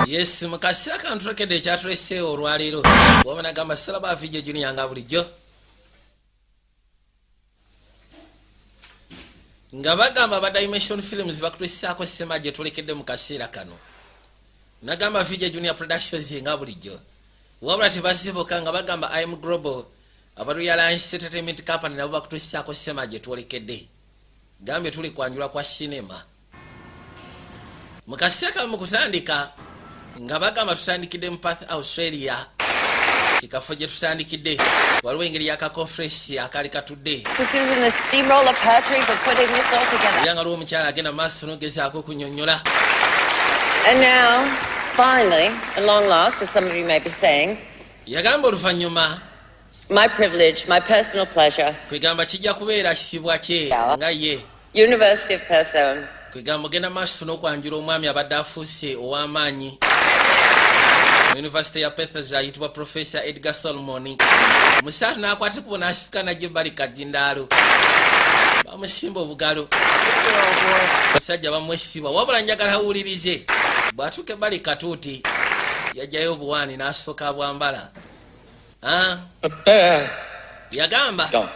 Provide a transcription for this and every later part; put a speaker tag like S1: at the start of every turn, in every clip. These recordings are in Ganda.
S1: Yes, mu kaseera kano tulekedde ekyatuleseewo olwaleero. Waba nagamba Salaba VJ Junior nga bulijjo nga bagamba aba Dimension Films bakutusisaako sema gye tulekedde mu kaseera kano. Nagamba VJ Junior Productions nga bulijjo, wabula tebazibuka nga bagamba Im Global aba Royal Alliance Entertainment Company nabo bakutusisaako sema gye twolekedde. Gambye tuli kwanjula kwa sinema mu kaseera kano. Mu kutandika nga bagamba tutandikidde mu Perth, Australia, kikafo gye tutandikidde. Waliwo engeri yakaconference akaali katudde.
S2: To Susan the Steamroller Pertwee for putting this all together.
S1: Era nga liwo omukyala agenda maaso nogezaako okunyonnyola.
S2: And now, finally, at long last, as some of you may be saying,
S1: Yagamba oluvannyuma,
S2: my privilege, my personal pleasure,
S1: kwegamba kijja kubeera kisibwa kye nga ye
S2: University of Perth's own,
S1: kwegamba ogenda maaso n'okwanjula omwami abadde afuuse ow'amaanyi mu University ya Perth, ayitibwa Professor Edgar Solomon. Musaatu n'akwata ekubo n'asituka najja ebbali kazindaalo, bamusimba obugalo, musajja bamwesibwa. Wabula njagala awulirize, bw'atuuka ebbali katuuti yajjayo obuwaani n'asooka bwambala. Ah,
S3: A bear.
S1: Yagamba
S3: Done.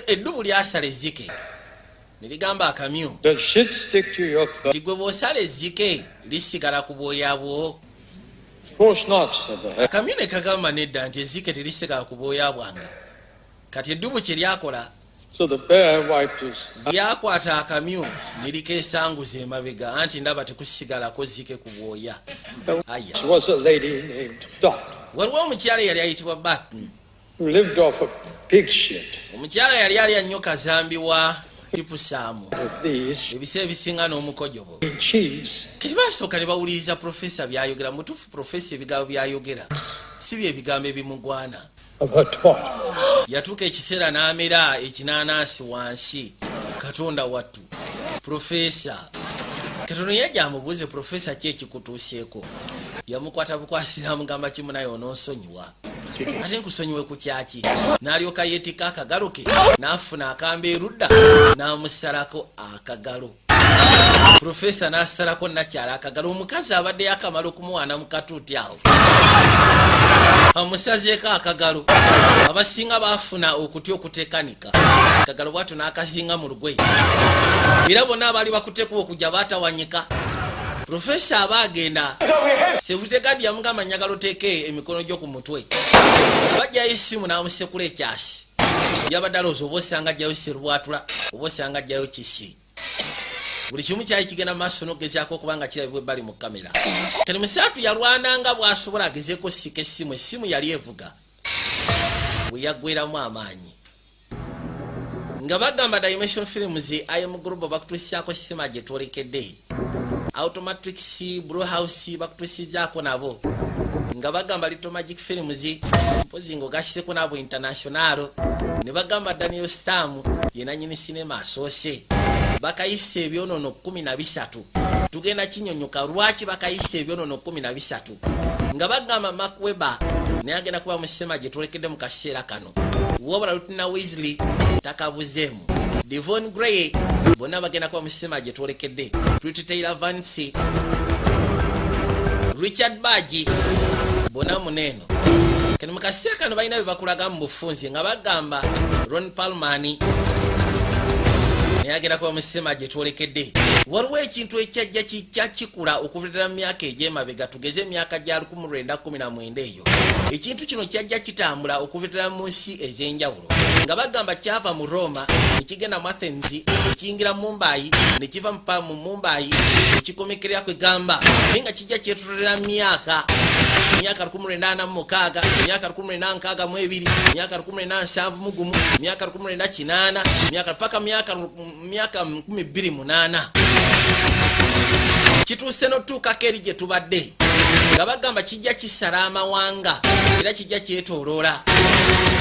S1: Eddubu lyasala ezzike ne ligamba akamyu.
S3: Does shit stick to your fur?
S1: Nti gwe bw'osala ezzike lisigala ku bwoya bwo?
S3: Of course not, said the hare.
S1: Akamyu ne kagamba nedda, nti ezzike terisigala ku bwoya bwange. Kati eddubu kye lyakola,
S3: So the bear wiped his
S1: lyakwata akamyu ne likeesanguza emabega, anti ndaba tekusigalako zzike ku bwoya.
S3: There
S1: Aya.
S3: was a lady named Dot
S1: Waliwo omukyala eyali ayitibwa Batn,
S3: who lived off of pig shit.
S1: Omukyala yali alya nnyo kazambi wa gypsum,
S3: Of these
S1: ebiseera ebisinga n'omukojobo
S3: cheese.
S1: Kati basooka ne bawuliriza profesa byayogera. Mutuufu, profesa ebigambo byayogera si bye bigambo ebimugwana.
S3: Of her twat.
S1: Yatuuka ekiseera n'amera ekinaanaasi wansi. Katonda wattu, profesa katono yajja amubuuze, "Profesa, ki ekikutuuseeko?" Yamukwata bukwasi n'amugamba kimu, "Naye onoonsonyiwa." "Ate nkusonyiwe ku kyaki?" N'alyoka yeetikka akagalo ke n'afuna akamba erudda n'amusalako akagalo. Profesa n'asalako nakyala akagalo. Omukazi abadde yakamala okumuwaana mu katuuti awo, amusazeeko akagalo. Abasinga baafuna okutya okutekanika akagalo bwatyo n'akazinga mu lugoye, era bonna abaali bakuttekuba okujja baatawanyika. Profesa aba agenda, sebutegadi yamugamba, "Njagala oteeke emikono gyo ku mutwe." Abajjayo essimu n'amusekula ekyasi. Yabadde alowooza oba osanga ajjayo serubwatula oba osanga ajjayo kisi. Buli kimu kyali kigenda maaso n'okugezaako okuba nga kirabibwa ebbali mu kamera. Kati musaatu yalwananga bw'asobola agezeeko sika essimu. Essimu yali evuga bwe yaggweramu amaanyi. Nga bagamba Dimension Films, Im Group bakutusisaako sima gye twolekedde. Automatrix Blue House bakutusizaako nabo, nga bagamba Little Magic Films, mpozi ngaogasireko nabo International. Ne bagamba Daniel Stam yenanyini sinema asoose. Bakayisa ebyonono 13. Tugenda kinyonyoka lwaki bakayisa ebyonono 13. Nga bagamba Mark Weber naye agenda kuba mu sinema gye twolekedde mu kaseera kano. Wabula Lutina Weasley takabuzeemu, Devon Gray, bonna bagenda kuba mu sinema gye twolekedde. Pretty Taylor Vance, Richard Bagi, bonna muneeno. Kati mu kaseera kano balina bye bakulaga mu bufunzi, nga bagamba Ron Perlman naye agenda kuba mu sinema gye twolekedde. Waliwo ekintu ekyajja kijja kikula okuva ddala mu myaka egy'emabega, tugeze emyaka gya 1919 eyo. Ekintu kino kyajja kitambula okuva ddala mu nsi ez'enjawulo, nga bagamba kyava mu Roma nekigenda mu Athens, nekiyingira Mumbai, nekiva mu Mumbai nekikomekerera, kwegamba naye nga kijja kyetolera myaka 1906, myaka 1962, myaka 1971, myaka 1980, myaka paka myaka 2008. Kituuse notuukako eri gye tubadde, nga bagamba kijja kisala amawanga era kijja kyetooloola.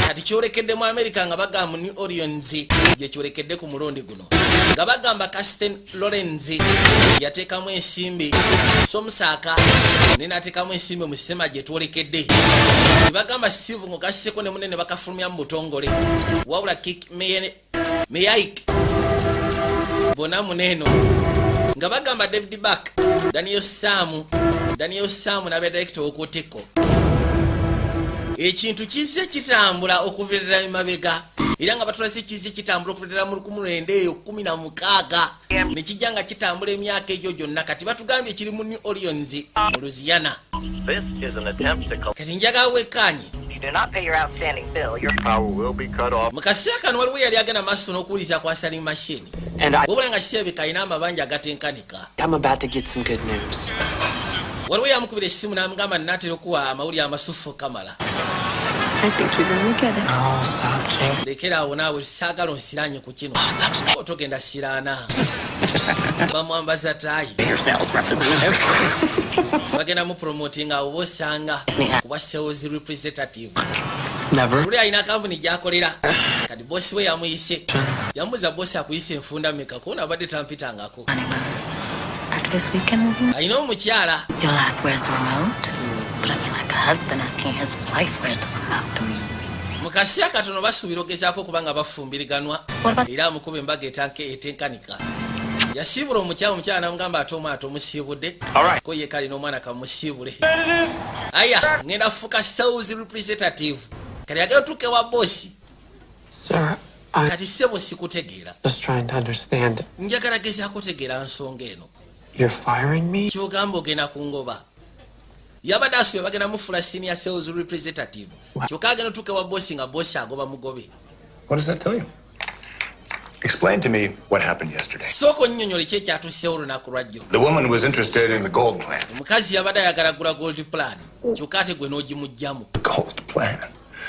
S1: Kati kyolekedde mu Amerika, nga bagamba mu New Orleans gye kyolekedde ku mulundi guno. Nga bagamba Casten Lorenz yateekamu ensimbi, somusaaka naye n'ateekamu ensimbi mu sisema gye twolekedde. Bagamba Steve ngogasiseko ne munene bakafulumya mu butongole. Wabula Kik Meyaik bonna muneeno, nga bagamba David Back, Daniel Samu. Daniel Sam n'abeera director w'okutikko. Ekintu kizze kitambula okuviira ddala emabega, era nga batulase kizze kitambula okuviira ddala mu 1916, ne kijja nga kitambula emyaka egyo gyonna. Kati batugambye kiri mu New Orleans mu Louisiana.
S4: This is an attempt to
S1: Kati njagala wekkaanye.
S2: If you do not pay your outstanding bill, your
S5: Power will be cut off.
S1: Mu kaseera kano waliwo yali agenda maaso n'okuwuliza kwa answering machine.
S6: And I,
S1: Wabula nga kirabika alina amabanja agatenkanika.
S6: I'm about to get some good news.
S1: Waliwo yamukubira essimu n'amugamba, "Naatera okuwa amawulire amasufu kamala."
S7: I think you're gonna get it.
S6: Oh, stop, Jinx.
S1: Lekera awo naawe, saagala onsiranye ku kino.
S6: Stop, stop.
S1: Otogenda siraana bamwambaza taayi.
S7: Your sales representative.
S1: Bagenda mu promoting awo bosanga kuba sales representative.
S6: Never.
S1: Luli alina kampuni gyakolera. Kati bosi we yamuyise, yamubuuza, "Bosi akuyise enfunda meka? Kuona abadde tampitangako."
S7: After this weekend, we'll be-
S1: Alina omukyala.
S7: You'll ask where's the remote, but I mean like a husband asking his wife where's the remote.
S1: Mu kaseera katono basuubira ogezaako okuba nga bafumbiriganwa.
S7: What about
S1: Era amukuba embaga etenkanika. Yasiibula omukyala, omukyala namugamba, "Ate omwana tomusiibudde?" Ko ye kalina omwana, kamusiibule. Aya, ngenda fuka sales representative. Kati agenda otuuka ewa bosi.
S6: Sir, I'm
S1: Kati ssebo, sikutegeera.
S6: just trying to understand.
S1: Njagala gezaako tegeera nsonga eno.
S6: You're firing me?
S1: Kyogamba ogenda kungoba? Yabadde asuubira bagenda mufula senior sales representative, kyokka agenda otuuka ewa bosi nga bosi agoba mugobe.
S5: What does that tell you? Explain to me what happened yesterday.
S1: Sooka onnyonnyola ki ekyatuusewo olunaku lwajjo.
S5: The woman was interested in the gold plan.
S1: Omukazi yabadde ayagala gula gold plan, kyokka ate gwe n'ogimugjamu.
S5: The gold plan.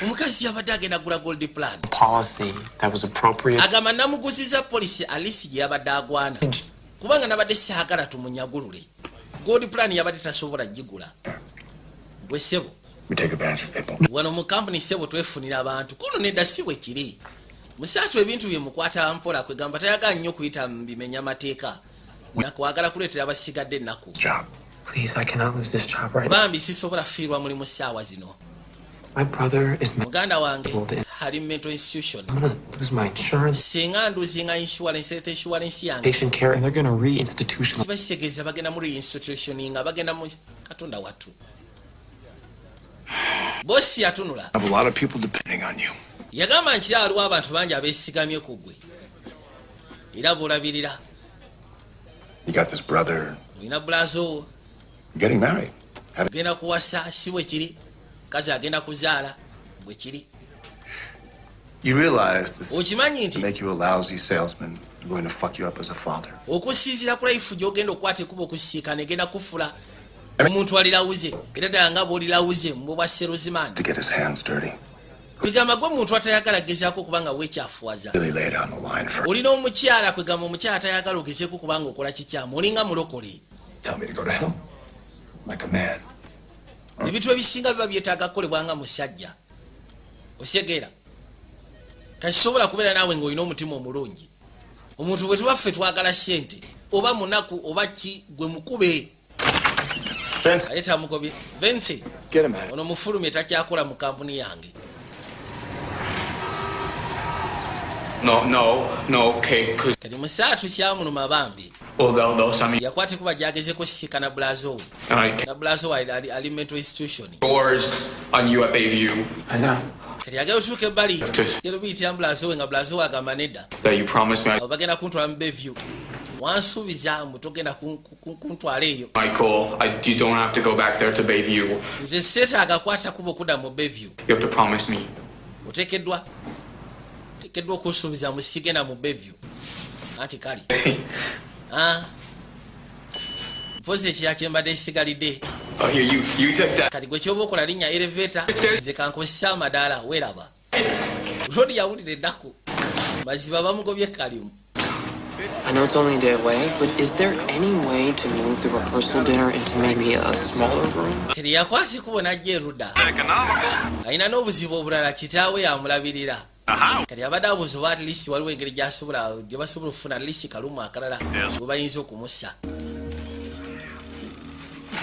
S1: Omukazi yabadde agenda gula gold plan.
S6: Policy that was appropriate.
S1: Agamba namuguziza policy alisi gye yabadde agwana, kubanga nabadde saagala tumunyagulule. Gold plan yabadde tasobola gigula. Gwe ssebo.
S5: We take advantage of people.
S1: Wano mu kampuni ssebo twefunira abantu kuno. Nedda, si bwe kiri musaatu. Ebintu bye mukwata mpola, kwegamba tayagala nnyo kuyita mu bimenya mateeka, nakwagala kuleetera abasigadde ennaku.
S5: Job.
S6: Please, I cannot lose this job right now.
S1: Bambi, sisobola fiirwa mulimu ssaawa zino.
S6: My brother is
S1: Muganda wange ali mu mental institution.
S6: I'm gonna lose my insurance,
S1: Singa ndosinga insurance, health insurance yange,
S6: patient care, and they're gonna re-institutionalize
S1: kiba kitegeeza bagenda mu reinstitution, nga bagenda mu katonda wattu. Bosi yatunula.
S5: I have a lot of people depending on you.
S1: Yagamba nti waliwo abantu bangi abeesigamye ku gwe era bwolabirira.
S5: You got this brother
S1: Olina bulazo.
S5: getting married. Having
S1: Ogenda kuwasa, si bwe kiri? Kazi agenda kuzaala, bwe kiri?
S5: You realize this
S1: Okimanyi nti
S5: make you a lousy salesman. I'm going to fuck you up as a father.
S1: Okusinziira ku life gy'ogenda okukwata ekuba okusiikana, egenda kufula omuntu alilawuze, era ddala nga bw'olilawuze mu bwa salesman.
S5: To get his hands dirty.
S1: Kwegamba gwe muntu atayagala gezaako okuba nga weekyafuwaza.
S5: Really lay it on the line for
S1: Olina omukyala, kwegamba omukyala tayagala ogezeeko kubanga okola kikyamu, olinga mulokole.
S5: Tell me to go to hell. Like a man.
S1: Ebintu ebisinga biba byetaaga kukolebwa nga musajja osegeera. Kakisobola kubeera naawe ng'olina omutima omulungi. Omuntu bwe tuba ffe twagala ssente, oba munaku oba ki, gwe mukube.
S5: Vince.
S1: Aye tamugobye Vince.
S5: Get him out.
S1: Ono mufulumye, takyakola mu kampuni yange.
S8: No, okay, 'cause
S1: Kati musaatu kyamuluma bambi.
S8: well, they'll send me
S1: Yakwata kuba gyagezeko sisikana bulazo we.
S8: and I
S1: Na bulazo we ali mental institution.
S8: doors on you at Bayview
S6: I know.
S1: Kati agenda otuuka ebbali,
S8: Just-
S1: gero biyitira bulazo we, nga bulazo we agamba nedda.
S8: that you promised me,
S1: Abo bagenda kuntwala mu Bayview, wansuubiza mbu togenda kuntwala eyo.
S8: Michael. You don't have to go back there to Bayview.
S1: Nze seetaaga kwata kuba okudda mu Bayview.
S8: You have to promise me.
S1: Oteekeddwa okunsuubiza mu sigenda mu Bayview. Anti kale. Ah. Mpozi ekira kyembadde kisigalidde.
S8: Oh, here, you take that.
S1: Kati gwe kyoba okola, linnya elevator, nze kankozesa amadaala. Weeraba lodi yawulira ennaku, maziba bamugobye kalimu.
S6: I know it's only a day away, but is there any way to move the rehearsal dinner into maybe a smaller room?
S1: Kati yakwata ekubo n'ajja erudda. Alina n'obuzibu obulala, kitaawe yamulabirira. Kati abadde abuuza oba at least waliwo engeri gyasobola gye basobola okufuna at least ka room akalala gwe bayinza okumussa.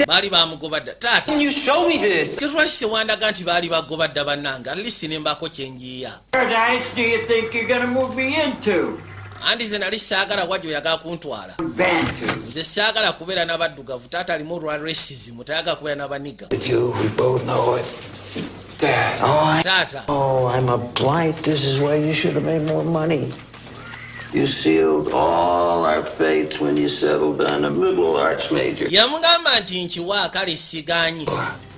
S1: Baali bamugoba dda, taata.
S6: You show me this?
S1: Lwaki tewandaga nti baali bagoba dda bannange? At least ne mbaako kyenjiya.
S9: Paradise do you think you're gonna move me into?
S1: Anti ze nali saagala wajja oyagala kuntwala.
S9: Bantu.
S1: Nze saagala kubeera n'abaddugavu. Taata alimu olwa racism, tayagala kubeera n'abaniga.
S9: With you, we both know it. Dad. Oh,
S1: Taata.
S9: Oh, I'm a blight. This is why you should have made more money. You sealed all our fates when you settled on a liberal arts major.
S1: Yamugamba nti nkiwa, kale siganyi.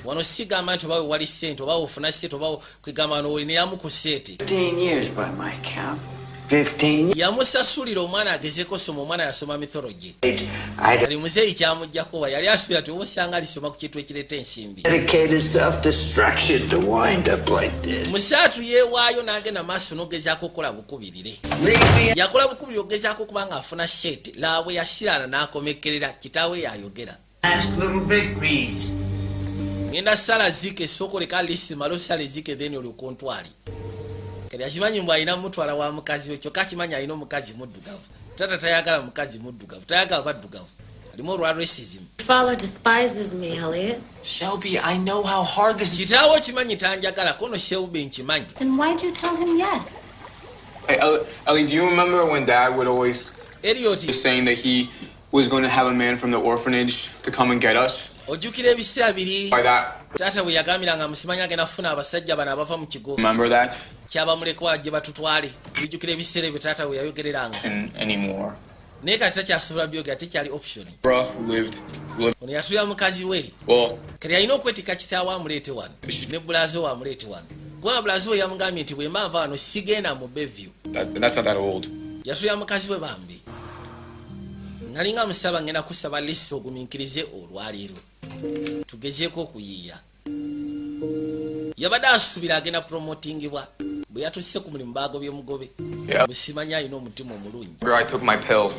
S1: Wano sigamba nti oba wewali ssente oba ofuna ssente oba kwegamba wano oliniramu ku ssente.
S9: 15 years by my count. 15
S1: Yamusasulira omwana agezeko soma. Omwana yasoma mythology.
S9: years. I
S1: Kali muzeeyi kyamugjako wa yali asuubira ti oba osanga alisoma ku kintu ekireeta ensimbi.
S9: dedicated self-destruction to wind up like this.
S1: Musaatu yeewaayo n'agenda maaso n'ogezaako okukola bukubirire.
S9: Leave me
S1: Yakola bukubirire okugezaako okuba nga afuna ssente laabwe yasiraana n'akomekkerera kitaawe yayogera.
S9: last little bit, please.
S1: Ngenda sala zike, esooka oleka lisi male osala ezike, then olyoka ontwale. Kati akimanyi mbw alina mutwala wa mukazi we, kyokka akimanyi alina omukazi muddugavu. Taata tayagala mukazi muddugavu, tayagala baddugavu, alimu olwa racism.
S7: Father despises me, Elliot.
S6: Shelby, I know how hard this is.
S1: Kitaawe okimanyi tanjagala kono, Shelby, nkimanyi.
S7: Then why'd you tell him yes?
S8: Hey, Ellie, do you remember when Dad would always
S1: Elliot,
S8: just saying that he was going to have a man from the orphanage to come and get us?
S1: Ojjukira ebiseera biri
S8: By that,
S1: taata bwe yagambira nga musimanyi agenda kufuna abasajja bano abava mu kigo
S8: remember that
S1: kyabamulekwa gye batutwale? Bijjukira ebiseera ebyo taata bwe yayogereranga?
S8: Anymore.
S1: Naye kati takyasobola byogera, tekyali option.
S8: Bruh, who lived, lived
S1: Ono yatulira mukazi we.
S8: Well,
S1: Kati alina okwetika kitaawe amuleete wano ne bulazo we amuleete wano, kubanga bulazo we yamugambye nti bwe mba wano sigenda mu Bayview.
S8: That's not that old.
S1: Yatulira mukazi we bambi, nalinga musaba ngenda kusaba lisi ogumiikirize olwaleero tugezeeko okuyiiya. Yabadde asuubira agenda promotingibwa, bwe yatuuse ku mulimu baagobye mugobe.
S8: Yeah.
S1: Busimanyi alina omutima omulungi.
S8: Girl, I took my pill.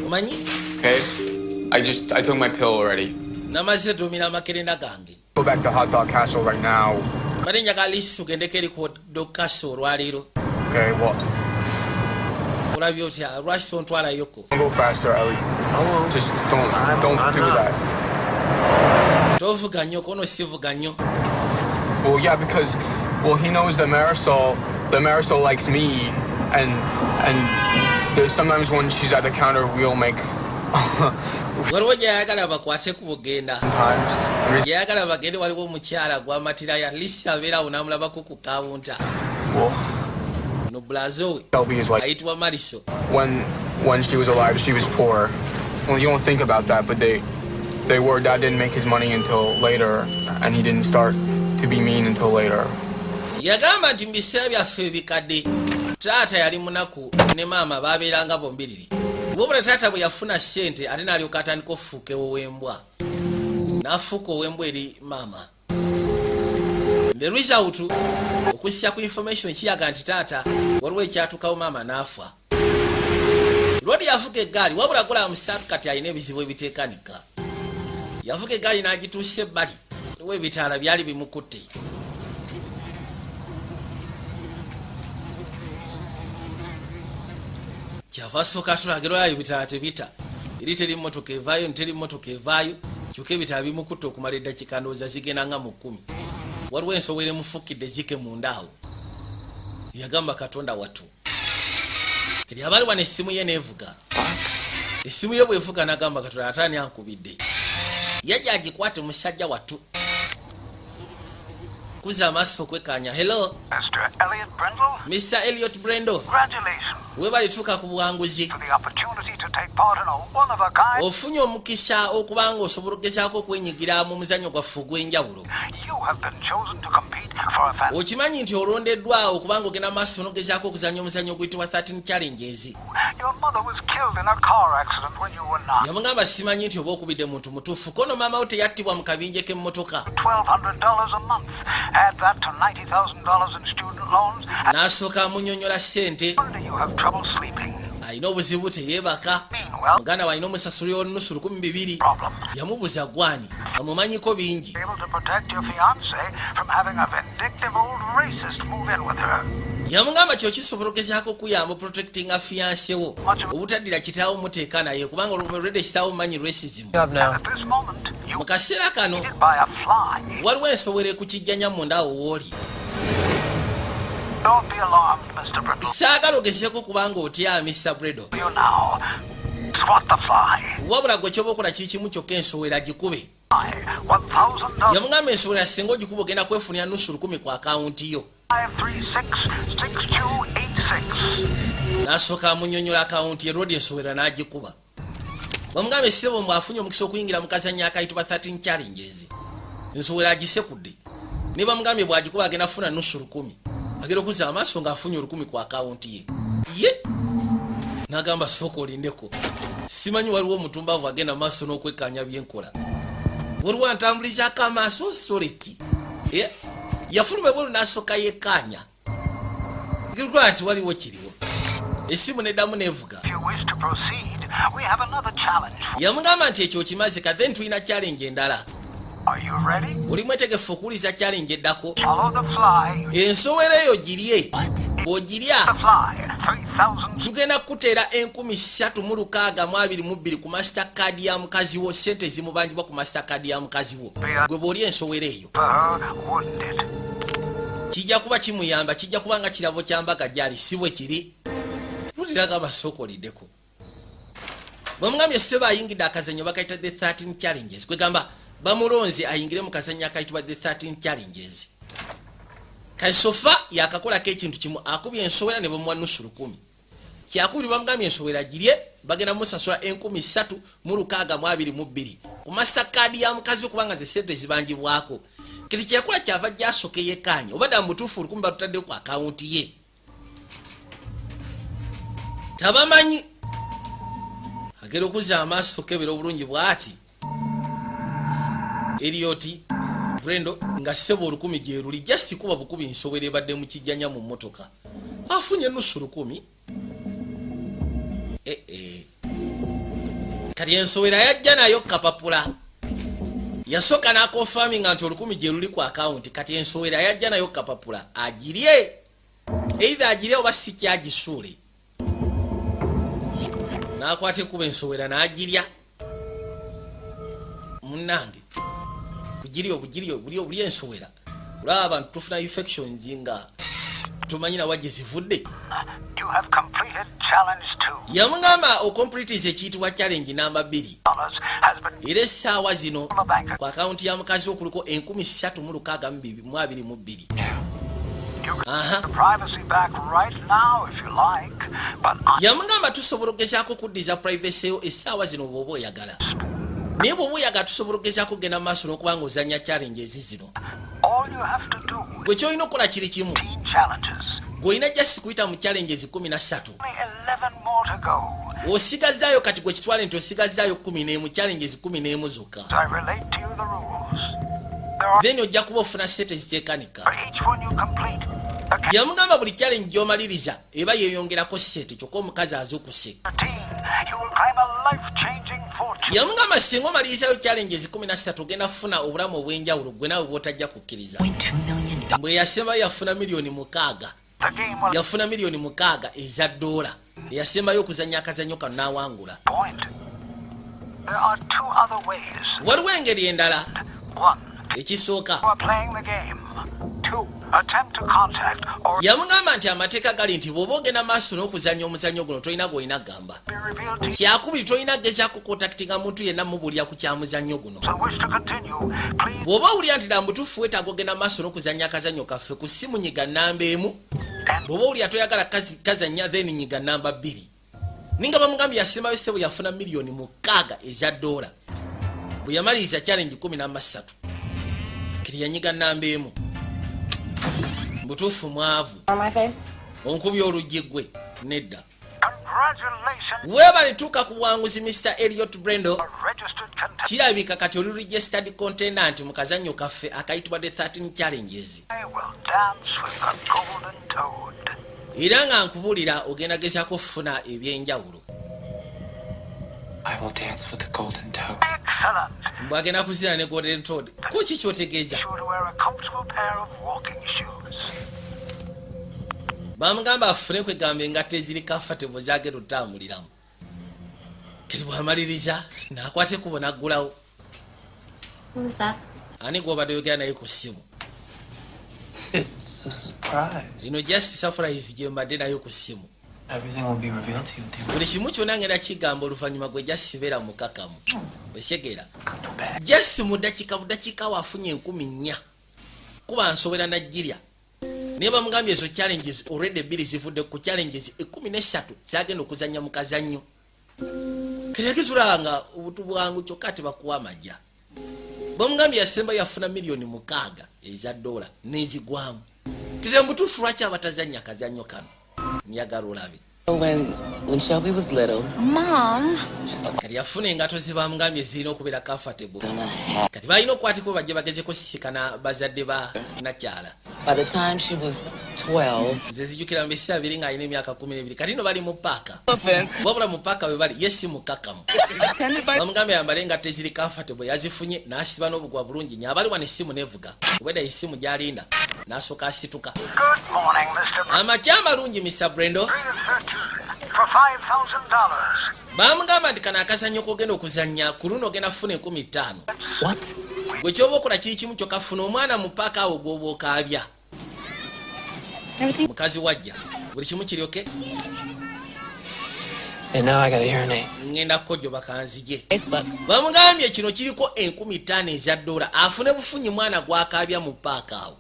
S1: Omanyi,
S8: Okay, I took my pill already.
S1: namaze domira amakerenda gange.
S8: Go back to Hot Dog Castle right now.
S1: Badde njagala lisi tugendeko eri ku Dog Castle olwaleero.
S8: Okay, well,
S1: Olabye otya? Lwaki tontwalayoko?
S8: go faster, Ellie. Just don't
S4: I'm
S8: do
S4: not.
S8: that.
S1: Tovuga nnyo kono, sivuga nnyo.
S8: Well, yeah, because well, he knows that Marisol likes me, and there's sometimes when she's at the counter, we'll make
S1: Waliwo gyeyagala bakwate ku bugenda.
S8: sometimes.
S1: Yayagala bagende, waliwo omukyala gwamatirayo, lisi abeerawo n'amulabako ku kawunta.
S8: Well,
S1: No bulazo we
S8: Shelby is like
S1: ayitibwa Mariso.
S8: when she was alive, she was poor. Well, you don't think about that, but they were. Dad didn't make his money until later, and he didn't start to be mean until later.
S1: Yagamba nti mu biseera byaffe ebikadde taata yali munaku ne maama babeeranga bombiriri, wabula taata bwe yafuna ssente ate n'alyoka atandika okufuuka ow'embwa, n'afuuka ow'embwa eri maama. The result, okussa ku information kiyaga nti taata waliwo ekyatukawo maama n'afa. Lwodi yavuga eggaali, wabula gola musaatu kati alina ebizibu ebiteekanika. Yavuga eggaali n'agituusa ebbali, waliwo ebitaala byali bimukutte. Kyava asooka atulagerayo ebitaala tebita eri, teri mmotoka evaayo, nteri mmotoka evaayo, kyokka ebitaala bimukutte okumala eddakiika ndowooza zigenda nga mu 10. Waliwo ensowera emufukidde zike munda awo. Yagamba Katonda wattu. Kati abali wano essimu ye neevuga, essimu ye bwevuga nagamba Katonda ataani ankubidde, yajja agikwate. Musajja wattu kuza amaaso okwekanya. Hello?
S10: Mr. Elliot Brindle,
S1: Mr Elliot Brendo.
S10: Congratulations
S1: Webalituuka ku buwanguzi.
S10: for the opportunity to take part in a one-of-a-kind.
S1: Ofunye omukisa okuba nga osobola okugezaako okwenyigira mu muzannyo gwaffe ogw'enjawulo.
S10: You have been chosen to compete for a fan.
S1: Okimanyi nti olondeddwa okuba nga ogenda maaso n'ogezaako okuzannya omuzannyo oguyitibwa 13 Challenges?
S10: Your mother was killed in a car accident when you were 9.
S1: Yamugamba simanyi nti oba okubidde muntu mutuufu, kono maama wo teyattibwa mu kabinje k'emmotoka.
S10: $1,200 a month. Add that to $90,000 in student loans, and
S1: N'asooka amunyonnyola ssente.
S10: wonder you have trouble sleeping.
S1: Alina obuzibu, teyeebaka.
S10: Meanwhile,
S1: Muganda we alina omusasulira olunusu 2,000. Yamubuza gwani amumanyiko bingi.
S10: able to protect your fiancée from having a vindictive old racist move in with her.
S1: Yamugamba kyo kisobola ogezaako okuyamba protectinga fiancé wo obutaddira kitaawo muteeka naye, kubanga olwedde kitaawo mumanyi racism.
S10: At this moment, you
S1: Mu kaseera kano
S10: by a fly.
S1: waliwo ensowera ekukijjanya munda awo wooli.
S10: Don't be alarmed, Mr. Brindle.
S1: Saagala ogezeeko kubanga otya, Mr Bredo.
S10: You now. Swat the fly.
S1: Wabula gwe kyoba okola kiri kimu kyokka, ensowera gikube.
S10: $1,000.
S1: Yamugamba ensowera singa ogikuba ogenda kwefunira nusu 1000 ku akawunti yo.
S10: 5366286.
S1: N'asooka amunyonyola akawunti ye rodi, ensowera n'agikuba. Bamugamba essebo mbw afunye omukisa okuyingira mu kazannyo akayitibwa 13 Challenges, ensowera agisekudde ne bamugambye bw'agikuba agenda kufuna nusu 1000. Agenda okuzza amaaso ng'afunye 1000 ku akawunti ye. Ye n'agamba, sooka olindeko, simanyi waliwo omutumbavu agenda mu maaso n'okwekkaanya byenkola, waliwo antambulizaako amaaso soleki. Yafuluma ebweru n'asooka yekkaanya lwaki waliwo kiriwo. Essimu neddamu nevuga.
S10: If you wish to proceed, we have another challenge.
S1: Yamugamba nti ekyo okimaze ka, then tulina challenge endala.
S10: Are you ready?
S1: Oli mwetegefu okuwuliza challenge eddako?
S10: Follow the fly.
S1: Ensowera eyo girye, bw'ogirya
S10: The fly. 3,000.
S1: tugenda kukuteera 3622 ku master card ya mukazi wo, sente ezimubanjibwa ku master card ya mukazi wo gwe bw'oli ensowera eyo.
S10: For her, wouldn't it?
S1: Kijja kuba kimuyamba, kijja kuba nga kirabo kya mbaga gyali, si bwe kiri? Luliraga basooka oliddeko. Bamugambye ssebo ayingidde akazannyo bakayita The 13 Challenges, kwegamba bamulonze ayingire mu kazannyo akayitibwa The 13 Challenges. Kati so far yakakolako ekintu kimu, akubye ensowera ne bamuwa nusu 1000. Kyakubiri, bamugambye ensowera girye, bagenda musasula 3622 ku master card ya mukazi, okubanga ze sente zibanjibwako. Kati kyeyakola kyava gyasooka eyekkaanya obadda mu butuufu 1000 batutadde ku akawunti ye, tabamanyi. Agenda okuzza amaaso kebera obulungi bw'ati Eliot Brendo nga ssebo 1000 gyeruli, just kuba bukubi nsowera ebadde mu kijjanya mu mmotoka, afunye nusu 1000. Ee, kati ensowera yajja nayo kapapula, yasooka n'aconfirminga nti 1000 gye luli ku akawunti. Kati ensowera yajja nayo kapapula, agirye, either agirye oba si kyagisuule. N'akwata ekkuba ensowera n'agirya. Munnange, kugirya obugirya obuli obuli ensowera, olaba abantu tufuna infections nga tumanyi nawa gye zivudde.
S10: You have completed challenge two.
S1: Yamugamba ocompletise ekiyitibwa challenge namba 2.
S10: Dollars has been
S1: Era essaawa zino ku akawunti ya mukazi wo kuliko 3622.
S10: You can
S1: Aha.
S10: the privacy back right now if you like, but I
S1: Yamugamba tusobola okugezaako okuddiza privacy yo essaawa zino bw'oba oyagala, naye bw'oba oyagala tusobola okugezaako okugenda mu maaso n'okuba nga ozannya challenge ezi zino.
S10: All you have to do
S1: Gwe kyolina okukola kiri kimu.
S10: 15 challenges.
S1: Gweolina just kuyita mu challenges 13.
S10: Only 11 more to go.
S1: Osigazaayo kati gwe kitwale nti osigazaayo 11, challenges 11 zokka.
S10: I relate to you the rules. There are
S1: Then ojja kuba ofuna sente ziteekanika.
S10: for each one you complete, the
S1: Yamugamba buli challenge gy'omaliriza eba yeeyongerako sente, kyokka omukazi azuukuse.
S10: 13, you will claim a life-changing fortune.
S1: Yamugamba singa omalirizayo challenges 13 ogenda kufuna obulamu obw'enjawulo gwe naawe bw'otajja kukkiriza. Bwe yasembayo yafuna miliyoni 6.
S10: The game will
S1: Yafuna miliyoni 6 eza ddoola eyasembayo okuzannya akazannyo kano n'awangula.
S10: point. There are two other ways.
S1: Waliwo engeri endala.
S10: One,
S1: Ekisooka,
S10: you are playing the game. Two, attempt to contact or
S1: yamugamba nti amateeka gali nti bw'oba ogenda maaso n'okuzannya omuzannyo guno tolina gw'olina gamba.
S10: be revealed to you.
S1: Kyakubiri, tolina gezaako contactinga muntu yenna mubuulira ku kyamuzannyo guno.
S10: So wish to continue, please
S1: Bw'oba owulira nti nambutuufu weetaaga ogenda maaso n'okuzannya akazannyo kaffe, ku ssimu nyiga namba 1. Bw'oba owulira toyagala kazannya, then nyiga namba 2. Ninga bamugambye yasembayo ssebo yafuna miliyoni 6 eza ddoola bwe yamaliriza challenge 13. Kiri yanyiga namba 1. Butuufu mwavu.
S2: On my face?
S1: Onkubye oluggi gwe nedda.
S10: Congratulations,
S1: Weebale tuuka ku buwanguzi, Mr Eliot Brendo.
S10: registered contestant.
S1: Kirabika kati oli registered contestant mu kazannyo kaffe akayitibwa The 13 Challenges.
S10: I will dance with the golden toad.
S1: Era nga nkubuulira ogenda gezaako okufuna ebyenjawulo.
S6: I will dance with the golden toad.
S10: Excellent.
S1: Mbwagenda kuzina ne golden toad, kuki kyotegeeza?
S10: Sure to wear a comfortable pair of walking shoes.
S1: Bamugamba afune kwegamba engatto eziri comfortable zagenda otambuliramu. Kati bwamaliriza nakwata ekkubo naggulawo.
S7: Who was that?
S1: Ani gwobadde oyogera naye ku ssimu?
S6: It's Just a surprise.
S1: Zino just surprise gye mbadde nayo ku ssimu.
S6: Everything will be revealed to you.
S1: Buli kimu kyonna ngenda kigamba oluvannyuma. Gwe just beera mukakamu, osegeera? Just mu ddakiika budakiika waafunye 4000 kuba nsobera najjirya, naye bamugambye ezo challenges already bbiri zivudde ku challenges 13 zagenda okuzanya mu kazannyo. Kati nga obutu bwangu, kyokka tebakuwa amajja. Bamugambye yasemba yafuna miliyoni 6 eza dola nezigwamu. Kati mubutuufu lwaki abatazannya kazannyo kano? Njagala olabe.
S11: When Shelby was little,
S7: Mom.
S1: Kati yafuna engato zebamugambye zirina okubeera comfortable. Kati balina okukwatiko bajje bagezeko sisikana bazadde ba nakyala.
S11: By the time she was 12,
S1: Nze zijjukira mu biseera biri ng'alina emyaka 12. Kati no bali mu paaka.
S11: Offense.
S1: Wabula mu paaka we bali ye si mukakamu.
S11: Attended by
S1: Bamugambye yambale engatto eziri comfortable, yazifunye n'asiba n'obugwa bulungi nyo. Abali wano essimu nevuga, obwedda essimu gy'alinda n'asooka asituka.
S10: Good morning, Mr.
S1: Amakya amalungi, Mr Brendo.
S10: For $5,000.
S1: Bamugamba nti kano akazannyo kogenda okuzannya ku luno ogenda kufuna 5000. Gwe kyoba okola kiri kimu kyokka, funa omwana mu paaka awo gw'oba okaabya. Mukazi wajja, buli kimu kiryoke.
S6: And now I gotta urinate.
S1: Ngenda kkojo bakanzije. Bamugambye kino kiriko 5000 eza dola, afune bufunyi mwana gwakaabya mu paaka awo,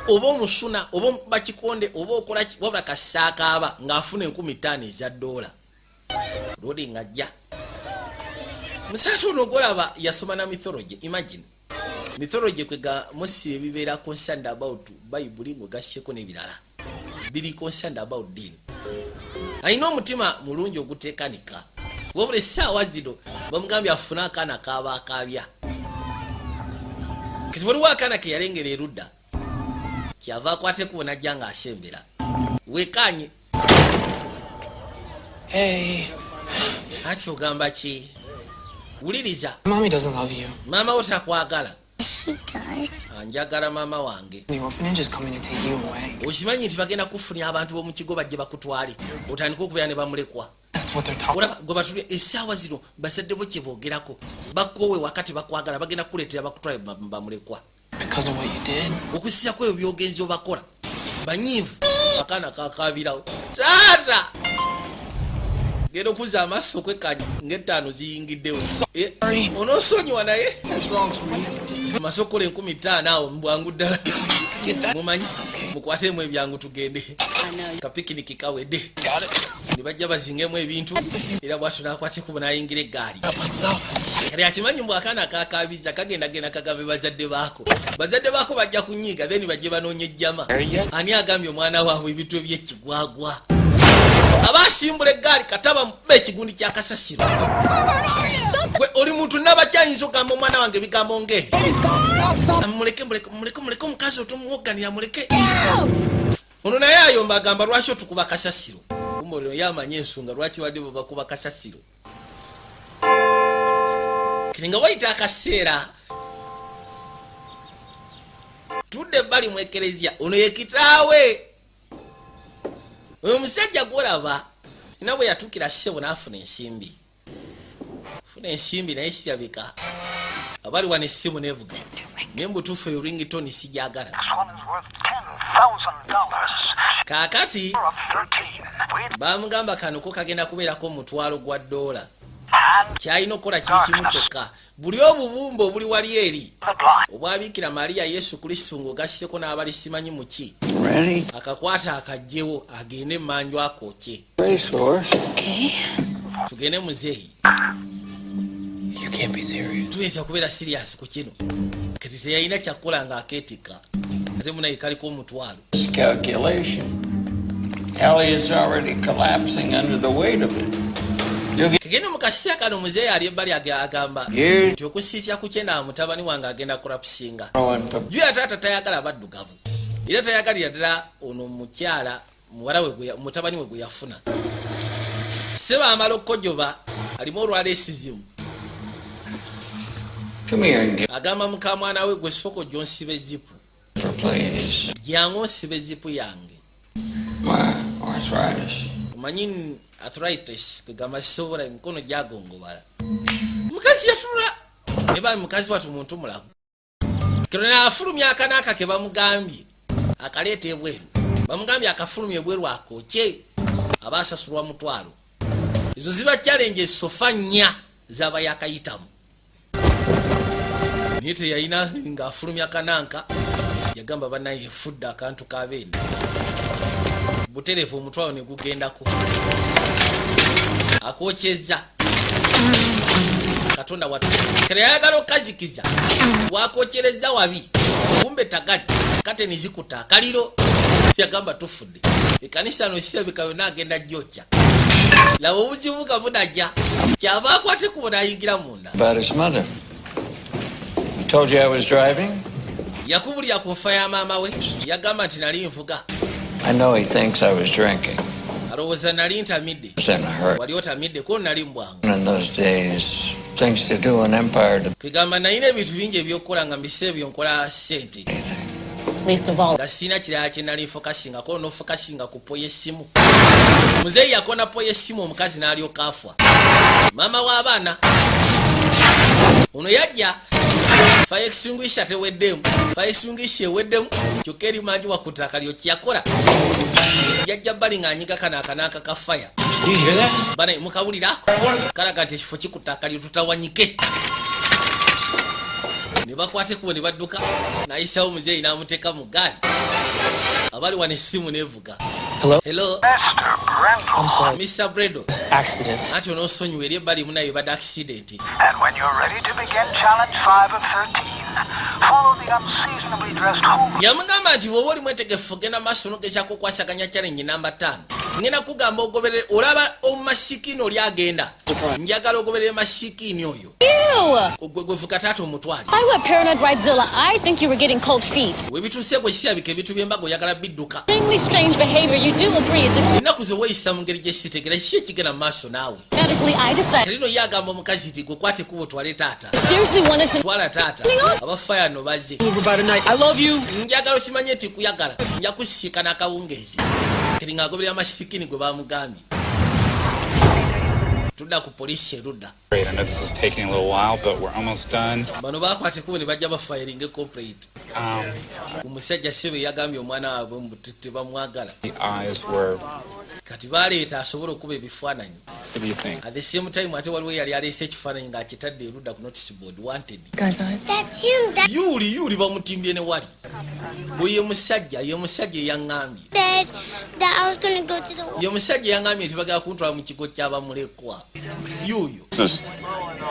S1: oba omusuna oba omukuba kikonde oba okola ki, wabula kasaakaaba ng'afuna 5000 eza dola. Lwoli ng'ajja musatu ono gwolaba yasoma na mythology. Imagine, mythology kwega musi ebibeera concerned about Bayibuli ng'ogasseko n'ebirala biri concerned about dini. Alina omutima mulungi oguteekanika, wabula essaawa zino bamugambye afune akaana kaaba akaabya. Kati waliwo akaana ke yalengera erudda, kyava akwate kubo najja ng'asembera wekanye.
S6: Hey.
S1: Anti ogamba ki? Wuliriza.
S6: Mommy doesn't love you.
S1: Maama wo takwagala.
S7: She does.
S1: Anjagala maama wange.
S6: The orphanage is coming to take you away.
S1: Okimanyi nti bagenda kufunya abantu b'omu kigo bajje bakutwale otandike okubeera ne bamulekwa?
S6: That's what they're talking.
S1: Olaba gwe batuli essaawa zino, bazadde bo kye boogerako, bakoowe wakati bakwagala, bagenda kukuleetera bakutwale bamulekwa.
S6: Because of what you did.
S1: Okusiza ku ebyo byogenza obakola. Banyiivu. Akaana kakabirawo taata, genda okuzza amaaso okwekanya ngaettaano ziyingiddewo. Eh, onoosonyiwa naye amaze okukola 5000 awo mubwangu ddala. Mumanyi mukwatemu ebyangu tugende, kapikiniki kawedde. Ne bajja bazingemu ebintu, era bwatyo nakwatekubo nayingira eggaali. Kati akimanyi mbw akaana kakabiza kagendagenda kagambe bazadde baako, bazadde baako bajja kunyiiga, then bajje banoonya ejjama. Ani agambye omwana waabwe ebintu ebyekigwagwa? Aba asimbula eggaali kataba muba ekigundi kya kasasiro. Gwe oli muntu nabakyayinza okugamba omwana wange ebigambo ngaebyo? Muleke, muleke, muleke, muleke omukazi otomuwoganira, muleke. Ono naye ayomba agamba lwaki otukuba kasasiro? Kumbe ono ye amanye ensonga lwaki badde babakuba kasasiro. Kati nga wayita akaseera, tudde ebbali mu ekereziya. Ono ye kitaawe oyo omusajja gwolaba ina bwe yatuukira ssebo n'afuna ensimbi, funa ensimbi, naye kirabika abali wano essimu nevuga, naye mubutuufu eyo ringtone sijagala. Kaakati bamugamba kano ko kagenda kubeerako $1,000. Kyalina okukola kiri kimu kyokka, buli obubumba obuli wali eri obwabikira Mariya, Yesu Kristu, ng'ogasseko n'abali simanyi muki.
S9: Ready?
S1: Akakwata akajjewo agende emanju akookye.
S9: Racehorse.
S1: Tugende muzeeyi.
S6: You can't be serious.
S1: Tuyinza kubeera serious ku kino? Kati teyalina kyakukola ng'akeetikka, ate munaye kaliko 1,000.
S9: This calculation. Elliot's already collapsing under the weight of it. You'll get
S1: Kegenda mu kaseera kano, muzeeyi ali ebbali agamba
S9: years
S1: nti okusiisya ku kyenda mutabani wange agenda kulapusinga.
S9: growing to
S1: Juya taata tayagala baddugavu, era tayagalira ddala ono mukyala muwala we mutabani we gwe yafuna. Seba amala okukojoba alimu olwaleesizimu.
S9: Come here and get
S1: Agamba mukamwana we, gwe sooka ojja onsiba ezipu.
S9: her, please.
S1: Jangu onsiba ezipu yange.
S9: My arthritis.
S1: Omanyi arthritis, kwegamba sisobola, emikono gyagongobala. Mukazi yatula ne ba mukazi watu muntu mulamu. Kino naafulumya akanaaka ke bamugambye. Akaleeta ebweru, bamugambye akafulumya ebweru akookye, aba asasulwa 500,000. Ezo ziba challenge so far nnya zaba yakayitamu, naye teyalina ng'afulumya kananka. Yagamba, bannaye, efudde akantu kabeene butereevu, 500,000 ne gugendako. Akokyeza, Katonda watu kale yayagala okazikiza, wakokyereza wabi, kumbe tagali kate nizikuta akaliro. Yagamba, tufudde ekanisa no sirabika yonna agenda jokya. Laba obuzibu nga bunajja, kyava akwate kubo n'ayingira munda.
S9: About his mother. I told you I was driving.
S1: Yakubulya ku nfa ya maama we, yagamba nti nali nvuga.
S9: I know he thinks I was drinking.
S1: Alowooza nali ntamidde.
S9: I was in a hurry.
S1: Wali otamidde ko nali mbwangu.
S9: In those days, things to do in Empire to
S1: Kwegamba nalina ebintu bingi ebyokukola nga mu biseera ebyo nkola ssente.
S2: Least of all,
S1: Nga sirina kirala kye nali nfocusingako, nofocusinga ku pole y'essimu. Muzeeyi yakona pole y'essimu, omukazi n'alyoka afa, maama w'abaana. Ono yajja, fire extinguisher teweddemu, fire extinguisher eweddemu, kyokka eri mangi wakuta akalyo. Kyeyakola, yajja bbali ng'anyiga kano akananka ka fire. Bana, mukawulirako kalaga nti ekifo kikutta akalyo, tutawanyike. Ne bakwata ekkubo ne badduka, n'ayisawo muzeeyi n'amuteeka mu ggaali. Abali wano essimu nevuga. Hello?
S6: I'm sorry.
S1: Mr Bredo.
S6: Accident.
S1: Anti onoosonyiwa, eri ebbali munaye ebadde accident.
S10: And when you're ready to begin challenge 5 of 13, follow the unseasonably dressed home
S1: Yamugamba nti bw'oba oli mwetegefu, genda maaso nogezaako okwasaganya challenge namba 5. Ngenda kugamba ogoberere, olaba omumasikiini oli agenda, njagala ogoberere masikiini oyo.
S7: You!
S1: Gwe gwevuga taata omutwale.
S7: If I were paranoid bridezilla, I think you were getting cold feet.
S1: Webituuse bwe kirabika ebintu by'embaga oyagala bidduka.
S7: Extremely strange behavior. You do agree it's
S1: Ennaku ze weeyisa mu ngeri gyesitegera, kiki ekigenda mu maaso naawe?
S7: Emphatically, I decided
S1: Kalino ye agamba omukazi nti gwe kwata ekkubo otwale taata.
S7: seriously wanted to
S1: Twala taata, abafaaya no bazze.
S6: Over by tonight. I love you.
S1: Njagala okimanye nti kuyagala, nja kusiika n'akawungeezi. Kati ng'agoberera masikiini gwe bamugambye. Tudda ku poliisi erudda.
S12: Great. I know this is taking a little while, but we're almost done.
S1: Bano bakwata ekkubo ne bajja bafilinga complaint ku musajja sebe yagambye omwana waabwe mbu tebamwagala.
S12: The eyes were.
S1: Kati baleeta asobole okuba ebifaananyi.
S12: What do you think?
S1: At the same time ate waliwo eyali aleese ekifaananyi ng'akitadde erudda ku notice board, wanted.
S7: Guy's eyes.
S13: That's him. Dad
S1: Yuuli yuuli bamutimbye ne wali bwe ye musajja, ye musajja eyaŋŋambye.
S13: said that I was going to go to the
S1: Ye musajja eyaŋŋambye nti bagala kuntwala mu kigo ky'abamulekwa, yuuyo.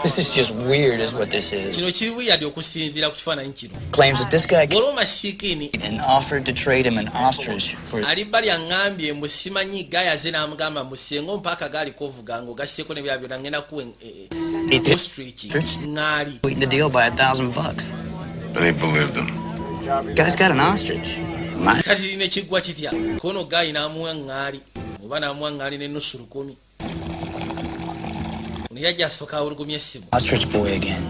S6: This is just weird, is what this is.
S1: Kino kiri weird okusinziira ku kifaananyi kino.
S6: Claims that this guy
S1: Waliwo masikiini
S6: and offered to trade him an ostrich for
S1: ali bbali aŋŋambye mbu simanyi gayaze n'amugamba mbu senga ompa akagaali kovuga ng'ogasseko ne byabyo ngenda kuwa ostrich, ŋŋaali.
S6: Sweetened the deal by $1,000.
S5: And he believed him.
S6: Guy's got an ostrich. My
S1: Kati lina ekiggwa kitya kono guy n'amuwa ŋŋaali oba n'amuwa ŋŋaali n'ennusu 1,000. Ono yajja asooka awulugumya essimu.
S6: Ostrich boy again.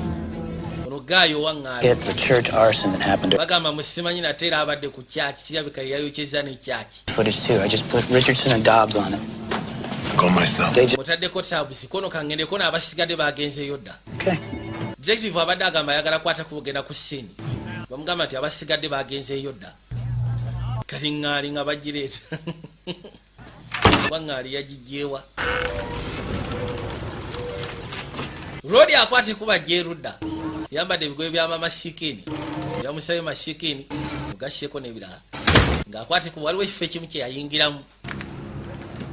S1: Ono guy owa ŋŋaali.
S6: Get the church arson that happened to
S1: Bagamba musimanyi nate era abadde ku kyaki, kirabika yeyayokyeza n'ekyaki.
S6: footage too. I just put Richardson and Dobbs on it.
S5: Go myself.
S6: They just
S1: Mutaddeko tabusi kono kangendeko n'abasigadde bagenzeeyo dda.
S6: Okay.
S1: Detective abadde agamba ayagala kwata kubugenda ku scene, bamugamba nti abasigadde bagenzeeyo dda. Kati ŋŋaali nga bagireeta, oba ŋŋaali yagigyewa rodi akwata ekuba gyerudda, yambadde ebigoye bya mamasikini, byamusabe masikini mugasyeko n'ebirala, ng'akwata ekuba waliwo ekifo ekimu kye yayingiramu.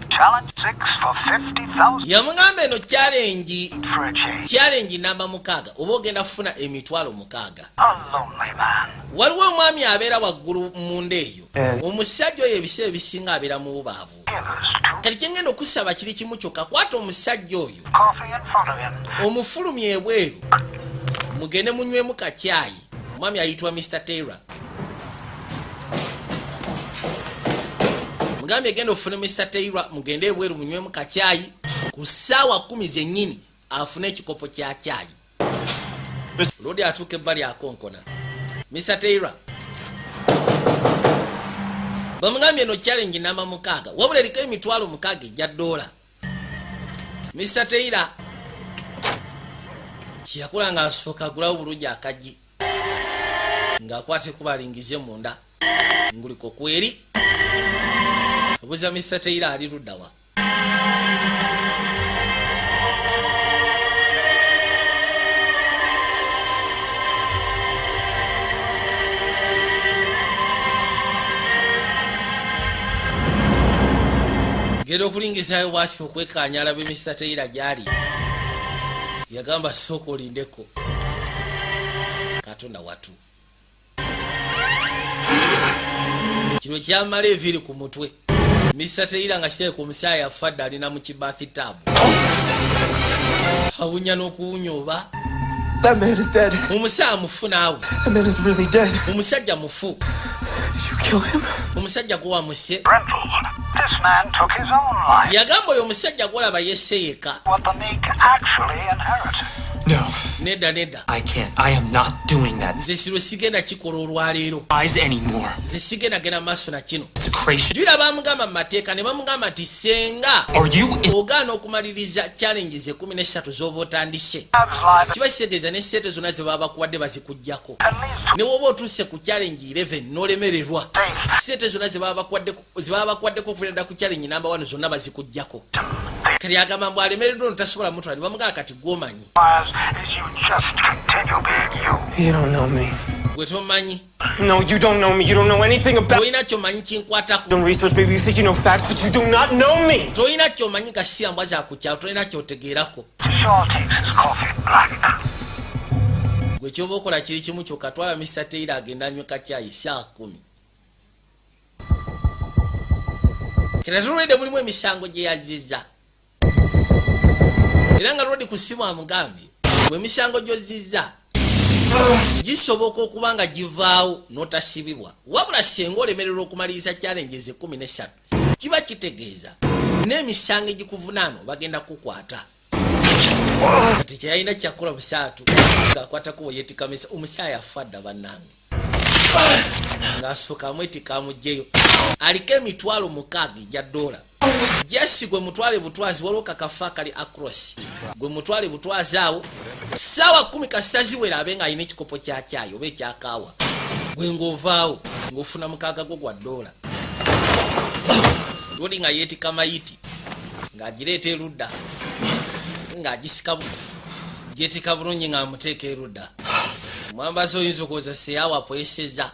S10: Challenge 6 for 50,000
S1: Yamugamba eno challenge
S10: for a change.
S1: Challenge namba 6, oba ogenda kufuna 60,000.
S10: A lonely man.
S1: Waliwo omwami abeera waggulu munda eyo. Omusajja oyo ebiseera ebisinga abeera mu bubaavu. Kati kyengenda okusaba kiri kimu kyokka, kwata omusajja oyo,
S10: Coffee in front of him.
S1: omufulumye ebweru, mugende munywemu kacyayi. Omwami ayitibwa Mr Taylor. Mugambye genda ofune Mr Taylor, mugende ebweru munywemu kacyayi ku ssaawa 10 zennyini, afune ekikopo kya cyayi. Lodi atuuka ebbali akonkona. Mr Taylor, bamugambye eno challenge namba 6, wabula eriko 60,000 ejja dola. Mr Taylor kyeyakola nga asooka agulawo bulungi akaggi ng'akwata ekuba alingize munda. Nguliko kweri. Obuza Mr. Taylor ali luddawa. Genda okulingizayo bwaki okwekkaanya alabe Mr. Taylor gy'ali. Yagamba sooka olindeko. Katonda watu. Kino kyamala enviiri ku mutwe. Mr. Taylor nga kirabika omusaayi afa dda alina mu kibathtub. Awunya n'okuwunya oba.
S8: That man is dead.
S1: Omusajja mufu naawe.
S8: That man is really dead.
S1: Omusajja mufu.
S8: Did you kill him?
S1: Omusajja gwe wamuse.
S10: This man took his own life.
S1: Yagamba oyo omusajja gw'olaba yesse yekka.
S10: What the meek actually inherit.
S8: No.
S1: Nedda nedda.
S6: I can't. I am not doing that.
S1: Nze siro sigenda kikola olwaleero.
S6: Eyes anymore.
S1: Nze sigenda genda maaso na kino.
S6: Desecration.
S1: Jula bamugamba mu mateeka ne bamugamba nti senga
S6: Are you in?
S1: ogaana okumaliriza challenges 13 z'oba otandise. Kiba kitegeeza ne ssente zonna ze baba bakuwadde bazikuggyako. Ne woba otuuse ku challenge 11 n'olemererwa. Ssente zonna ze baba bakuwaddeko okuviira ddala ku challenge namba 1 zonna bazikuggyako. Kati agamba mbu alemereddwa ono tasobola mutwala ne bamugamba kati gw'omanyi.
S10: Is you just continue being you.
S8: You don't know me.
S1: Gwe tomanyi.
S8: No, you don't know me. You don't know anything about.
S1: Tolina kyomanyi kinkwatako.
S8: Don't research, baby. You think you know facts, but you do not know me.
S1: Tolina kyomanyi gasiya mbwa za ku kyalo, tolina kyotegeerako.
S10: Shaw takes his coffee black.
S1: Gwe kyoba okola kiri kimu kyokka twala Mr. Taylor agenda anywe kacyayi saa 10. Kera tulwedde mulimu emisango gye yazizza. Era nga lwodi ku ssimu amugambye bwe emisango gy'ozizza gisoboka okuba nga givaawo n'otasibibwa. Wabula singa olemererwa okumaliriza challenges 13 kiba kitegeeza n'emisango egikuvunaano bagenda kukwata. Kati kyeyalina kyakukola busaatu ng'akwatako bwe yeetikka omusaayi afa dda bannange. Ng'asooka amwetikka amuggyeyo. Aliko $6,000 egya dola. Jesse gwe mutwale butwazi waliwo kakafa akali across. Gwe mutwale butwazi awo ssaawa 10 kasita ziwera abe ng'alina ekikopo kya caayi oba ekya kaawa. Gwe ng'ovaawo ng'ofuna $6 gwo gwa dola. Lwoli nga yeetikka mayiti ng'agireeta erudda ng'agisika gyetikka bulungi ng'amuteeka erudda. Mwambazi oyinza okulowooza seyaawo apoyesezza.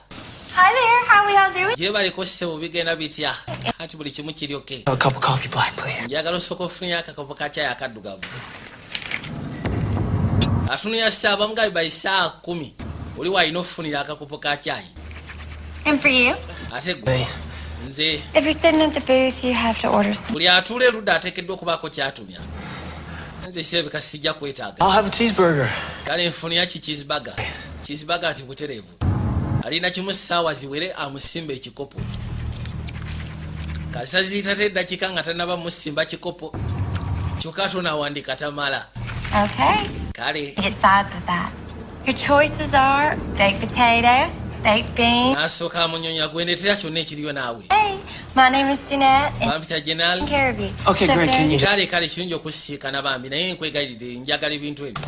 S14: Hi there, how we all doing?
S1: Gyebaleko ssebo bigenda bitya? Anti buli kimu kiri okay.
S6: A cup of coffee black, please.
S1: Njagala osooka ofunye akakopo ka caayi akaddugavu. Atunulira ssaawa bamugambye by ssaawa 10 oli w'alina okufunira akakopo ka caayi.
S14: And for you?
S1: Ate gwe nze
S14: If you're sitting at the booth, you have to order some.
S1: Buli atuula erudda ateekeddwa okubaako ky'atumya. Nze kirabika sijja kwetaaga.
S6: I'll have a cheeseburger.
S1: Kale nfunira ki cheeseburger. Cheeseburger ati butereevu. Alina kimu ssaawa ziwere amusimba ekikopo. Kasita ziyitako eddakiika nga tannaba musimba kikopo. Kyokka ate onaawandiika tamala.
S14: Okay.
S1: Kale.
S14: Get sides with that. Your choices are baked potato, baked bean.
S1: N'asooka amunyonya gwe ndeetera kyonna ekiriyo naawe.
S14: Hey, my name is Jeanette. And
S1: Bampita Jenal.
S14: taking care of you.
S6: Okay,
S14: So
S6: great. Can you
S1: Kale kale kirungi okusiikana bambi naye nkwegayiridde njagala ebintu ebyo.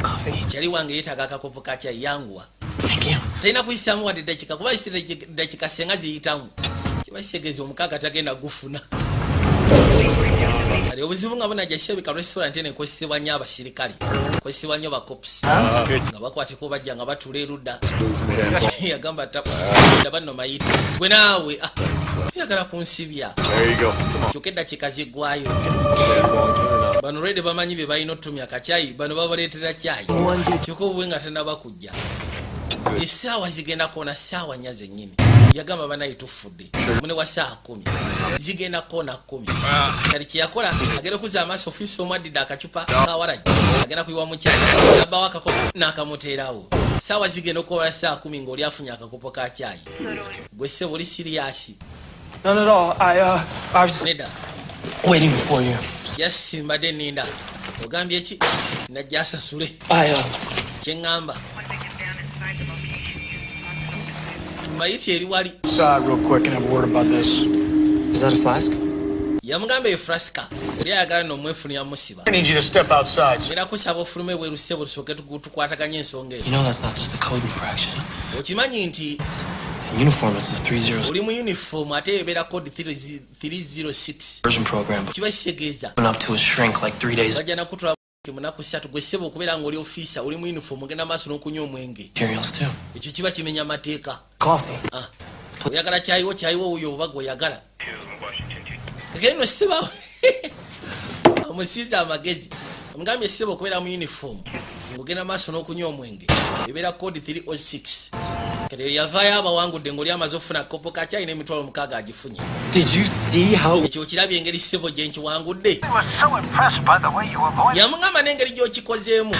S1: Kyali wange yeetaaga akakopo ka caayi yanguwa.
S6: Thank you.
S1: Talina kuyisaamu wadde eddakiika kuba eddakiika senga ziyitamu. Kiba kitegeeza omukaaga tagenda gufuna. Kale obuzibu nga bunajja kirabika restaurant eno ekozesebwa nnyo abasirikale. Ekozesebwa nnyo bakops. Nga bakwateko bajja nga batuula erudda. Yagamba daba nno mayiti. Gwe naawe oyagala kunsibya.
S5: There you go. Come on.
S1: Kyokka eddakiika ziggwayo. Bano already bamanyi bye balina otutumya kacaayi bano babaleetera caayi. Kyokka obubwe nga tannaba kujja. Essaawa zigenda koona ssaawa 4 zennyini. Yagamba banaye tufudde. Mune wa ssaawa 10. Zigenda koona 10. Kati kye yakola agenda okuzza amaaso ofiisi omwaddidde akacupa ka waragi. Agenda kuyiwa mu caayi. N'abbawo akakopo n'akamuteerawo. Ssaawa zigenda okukoola ssaawa 10 ng'oli afunye akakopo ka caayi. Gwe ssebo oli siriyaasi.
S8: None at all. I was just
S1: Nedda.
S8: waiting for you.
S1: Just mbadde nninda. Ogambye ki? Najja asasule.
S8: I
S1: Kye ŋŋamba. Mayiti eri wali.
S3: Real quick and have a word about this.
S6: Is that a flask?
S1: Yamugamba eyo frasika. Oli ayagala n'omwefunira musiba.
S3: I need you to step outside.
S1: Ngenda kusaba ofulume ebweru ssebo tusooke tukwataganye ensonga
S6: You
S1: eno.
S6: know that's not just a code infraction.
S1: Okimanyi nti
S6: Uniform is a 30
S1: Oli mu uniform, ate ebeera code 306.
S6: version program.
S1: Kiba kitegeeza
S6: Went up to a shrink like 3 days.
S1: Bajja nakutwala munaku 3. Gwe ssebo, okubeera ng'oli ofiisa, oli mu uniform, ogenda maaso n'okunywa omwenge.
S6: Materials too.
S1: Ekyo kiba kimenya amateeka.
S6: Coffee.
S1: Ah, oyagala kyayiwo kyayiwo wuyo oba gweoyagala. Kakeno ssebo amusiiza amagezi, amugambye, ssebo, okubeera mu uniform ng'ogenda maaso n'okunywa omwenge ebeera code 306. Kati yavaayo abawangudde ng'oli amaze okufuna kopo ka kyayi n'emitwalo 6 agifunye.
S6: Did you see how
S1: Ekyo okirabye engeri ssebo gye nkiwangudde?
S10: We were so impressed by the way you avoided.
S1: Yamugamba n'engeri gy'okikozeemu.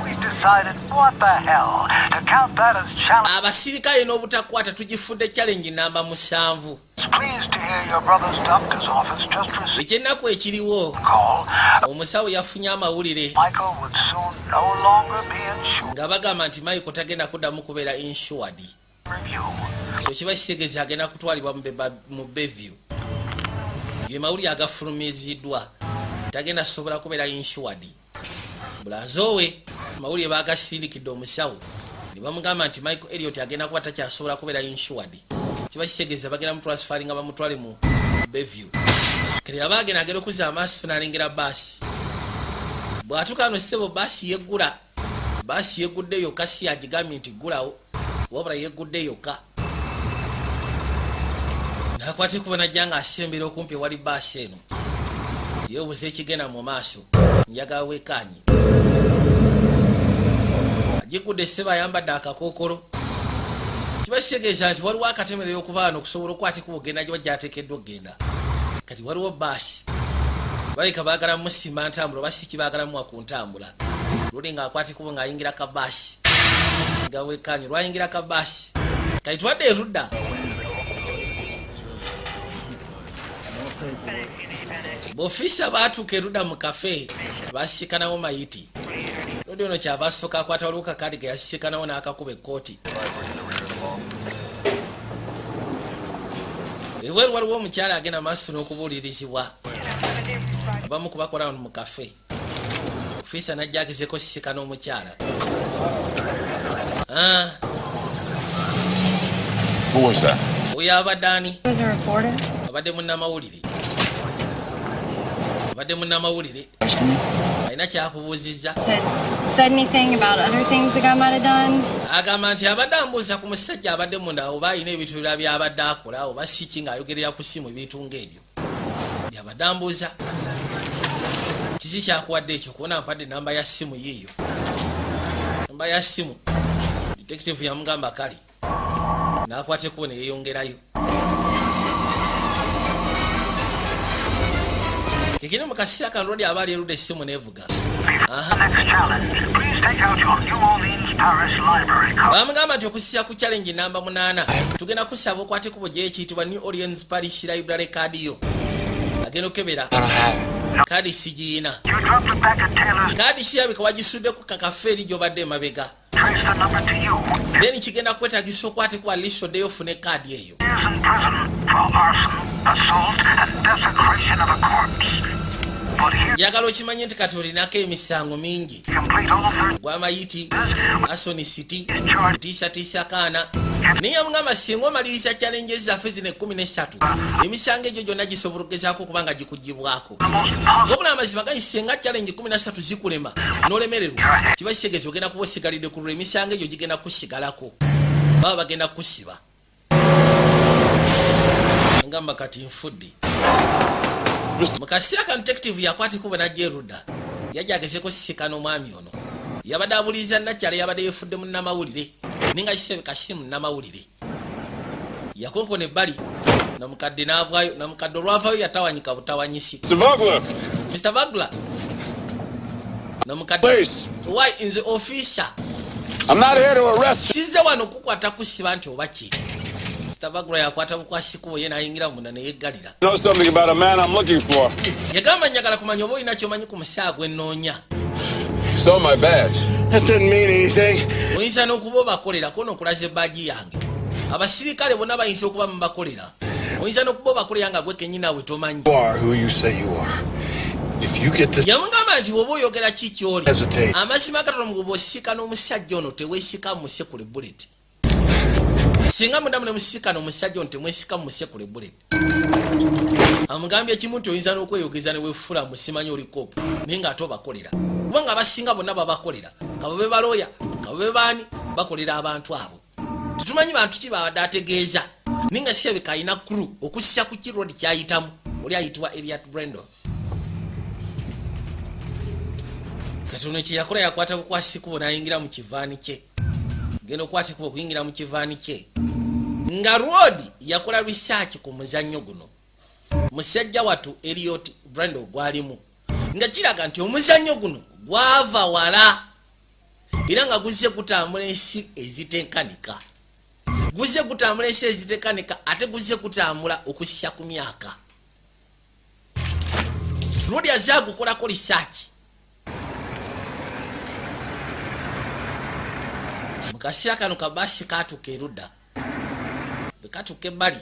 S10: We decided, what the hell, to count that as challenge.
S1: Abasirikale n'obutakwata tugifudde challenge namba 7.
S10: Pleased to hear your brother's doctor's office just received
S1: Ekyennaku ekiriwo,
S10: a call.
S1: omusawo yafunye amawulire
S10: Michael would soon no longer be insured.
S1: nga bagamba nti Michael tagenda kuddamu kubeera insured.
S10: Review.
S1: So kiba kitegeeza agenda kutwalibwa mu Bayview. Ge mawulire agafulumiziddwa, tagenda sobola kubeera insured. Bulazowe mawulire bagasindikidde omusawo ne bamugamba nti Michael Eliot agenda kuba takyasobola kubeera insured. Kiba kitegeeza bagenda mutransfaringa bamutwale mu Bayview. Kati aba agenda, agenda okuzza amaaso n'alengera baasi. Bw'atuuka ano ssebo, baasi yeggula, baasi yeggudde yokka. Si agigambye nti ggulawo, wabula yeggudde yokka. Nakwata ekubo najja nga asembera okumpi ewali baasi eno. Yeebuza ekigenda mu maaso. Njagala weekaanyi. Agigudde ssebo, ayambadde akakookolo. Kiba kitegeeza nti waliwo akatemerero okuva wano okusobola okukwata ekubo ogenda gye gyateekeddwa okugenda. Kati waliwo baasi, baleka baagala musima ntambula oba si kibaagala muwa ku ntambula. Luli ng'akwata ekubo ng'ayingira ka baasi, nga weekaanyi lwayingira ka baasi. Kati twadde erudda b'ofiisa baatuuka erudda mu kafe, basiikanawo mayiti. Lodi ono kyava asooka akwata, waliwo kakaadi ge yasiikanawo n'akakuba ekkooti. Ebweru waliwo omukyala agenda maaso n'okubuulirizibwa abamu ku bakola wano mu kafe. Ofiisa najja agezeko sisikana omukyala. Ah,
S15: Who was that?
S1: Oyo abadde ani?
S14: He was a reporter.
S1: Abadde munnamawulire, abadde munnamawulire.
S15: Asking me?
S1: Alina kyakubuuzizza.
S14: Said anything about other things the guy might have done?
S1: Agamba nti abadde ambuuza ku musajja abadde munda, oba alina ebintu birala byabadde akola oba siki, ng'ayogerera ku ssimu, ebintu ng'ebyo byabadde ambuuza. Kiki kyakuwadde ekyo kubona mpadde namba ya ssimu yiiyo, namba ya ssimu? Detective yamugamba kale, n'akwata ekkubo ne yeeyongerayo. Kekino mu kaseera kano Lodi aba ali erudda, essimu neevuga. Aha.
S10: Next challenge. Please take out your New Orleans Parish Library card.
S1: Bamugamba nti okusisa ku challenge namba 8, tugenda kusaba okwata ekkubo gyekiyitibwa New Orleans Parish Library card yo. Agenda okebera kaadi, sigiyina.
S10: You dropped it back at Taylor's.
S1: Kaadi kirabika wagisudde ku kakafe eri gy'obadde emabega.
S10: Trace the number to you.
S1: Then kigenda kwetagisa okwata ekuba liso oddeyo ofune kaadi eyo.
S10: Years in prison for arson, assault, and desecration of a corpse. But here,
S1: Njagala okimanye nti kati olinako emisango mingi
S10: complete all 30
S1: gw'amayiti, arson, city kutiisatiisa kaana. Naye yamugamba singa omaliriza challenges zaffe zino 13, emisango egyo gyonna gisobola okugezaako okuba nga gikugibwako. Wabula amazima gali, singa challenge 13 zikulema n'olemererwa, kiba kitegeeza ogenda kuba osigalidde ku lulwo. Emisango egyo gigenda kusigalako, baba bagenda kusiba. Ngamba kati nfudde. Mu kaseera kano detective yakwata ekubo najja erudda, yajja agezeko sisikana omwami ono yabadde abuuliriza nakyala yabadde yefudde munnamawulire, naye nga kisebeka si munnamawulire. Yakonkona ebbali, namukadde n'avaayo. Namukadde olwavaayo yatawanyika butawanyisi.
S15: Mr. Vogler!
S1: Mr. Vagler, namukadde.
S15: Please.
S1: Why, nze ofiisa.
S15: I'm not here to arrest you.
S1: Sizze wano kukwata kusiba nti oba ki. Mr. Vagler yakwata bukwasi kubo ye n'ayingira munda neyeggalira.
S15: Know something about a man I'm looking for.
S1: Yagamba njagala kumanya oba olina kyomanyi ku musaa gwe nnoonya.
S15: He stole my badge.
S3: That doesn't mean anything.
S1: Oyinza n'okuba obakolera kono okulaza ebbaagi yange. Abasirikale bonna bayinza okuba mubakolera, oyinza n'okuba obakolera nga gwe kenyini naawe tomanyi.
S5: You are who you say you are. If you get this,
S1: Yamugamba nti bw'oba oyogera ki kyoli,
S5: Hesitate.
S1: amazima gatono bw'osika n'omusajja ono teweesika musekule bullet. Singa mundamu ne musisikana omusajja ono temwesika mumusekule bullet. Amugambye ekimu nti oyinza n'okweyogeza ne weefula musimanyi oli kopu naye ng'ate obakolera, kubanga abasinga bonna babakolera, ka babe balooya ka babe baani, bakolera abantu abo. Tetumanyi bantu ki babadde ategeeza, naye nga kirabika alina crew okussa ku kirodi kyayitamu oli ayitibwa Elliot Brendel. Kati ono kye yakola yakwata bukwasi kubo n'ayingira mu kivaani kye. Genda okwata ekubo okuyingira mu kivaani kye nga Rod yakola research ku muzannyo guno musajja watu Elliot Brendel gwalimu, nga kiraga nti omuzannyo guno gwava wala era nga guzze gutambula ensi ezitenkanika, guzze gutambula ensi ezitenkanika, ate guzze gutambula okussa ku myaka. Rod azze agukolako research. Mu kaseera kano kabaasi kaatuuka erudda, bwe katuuka ebbali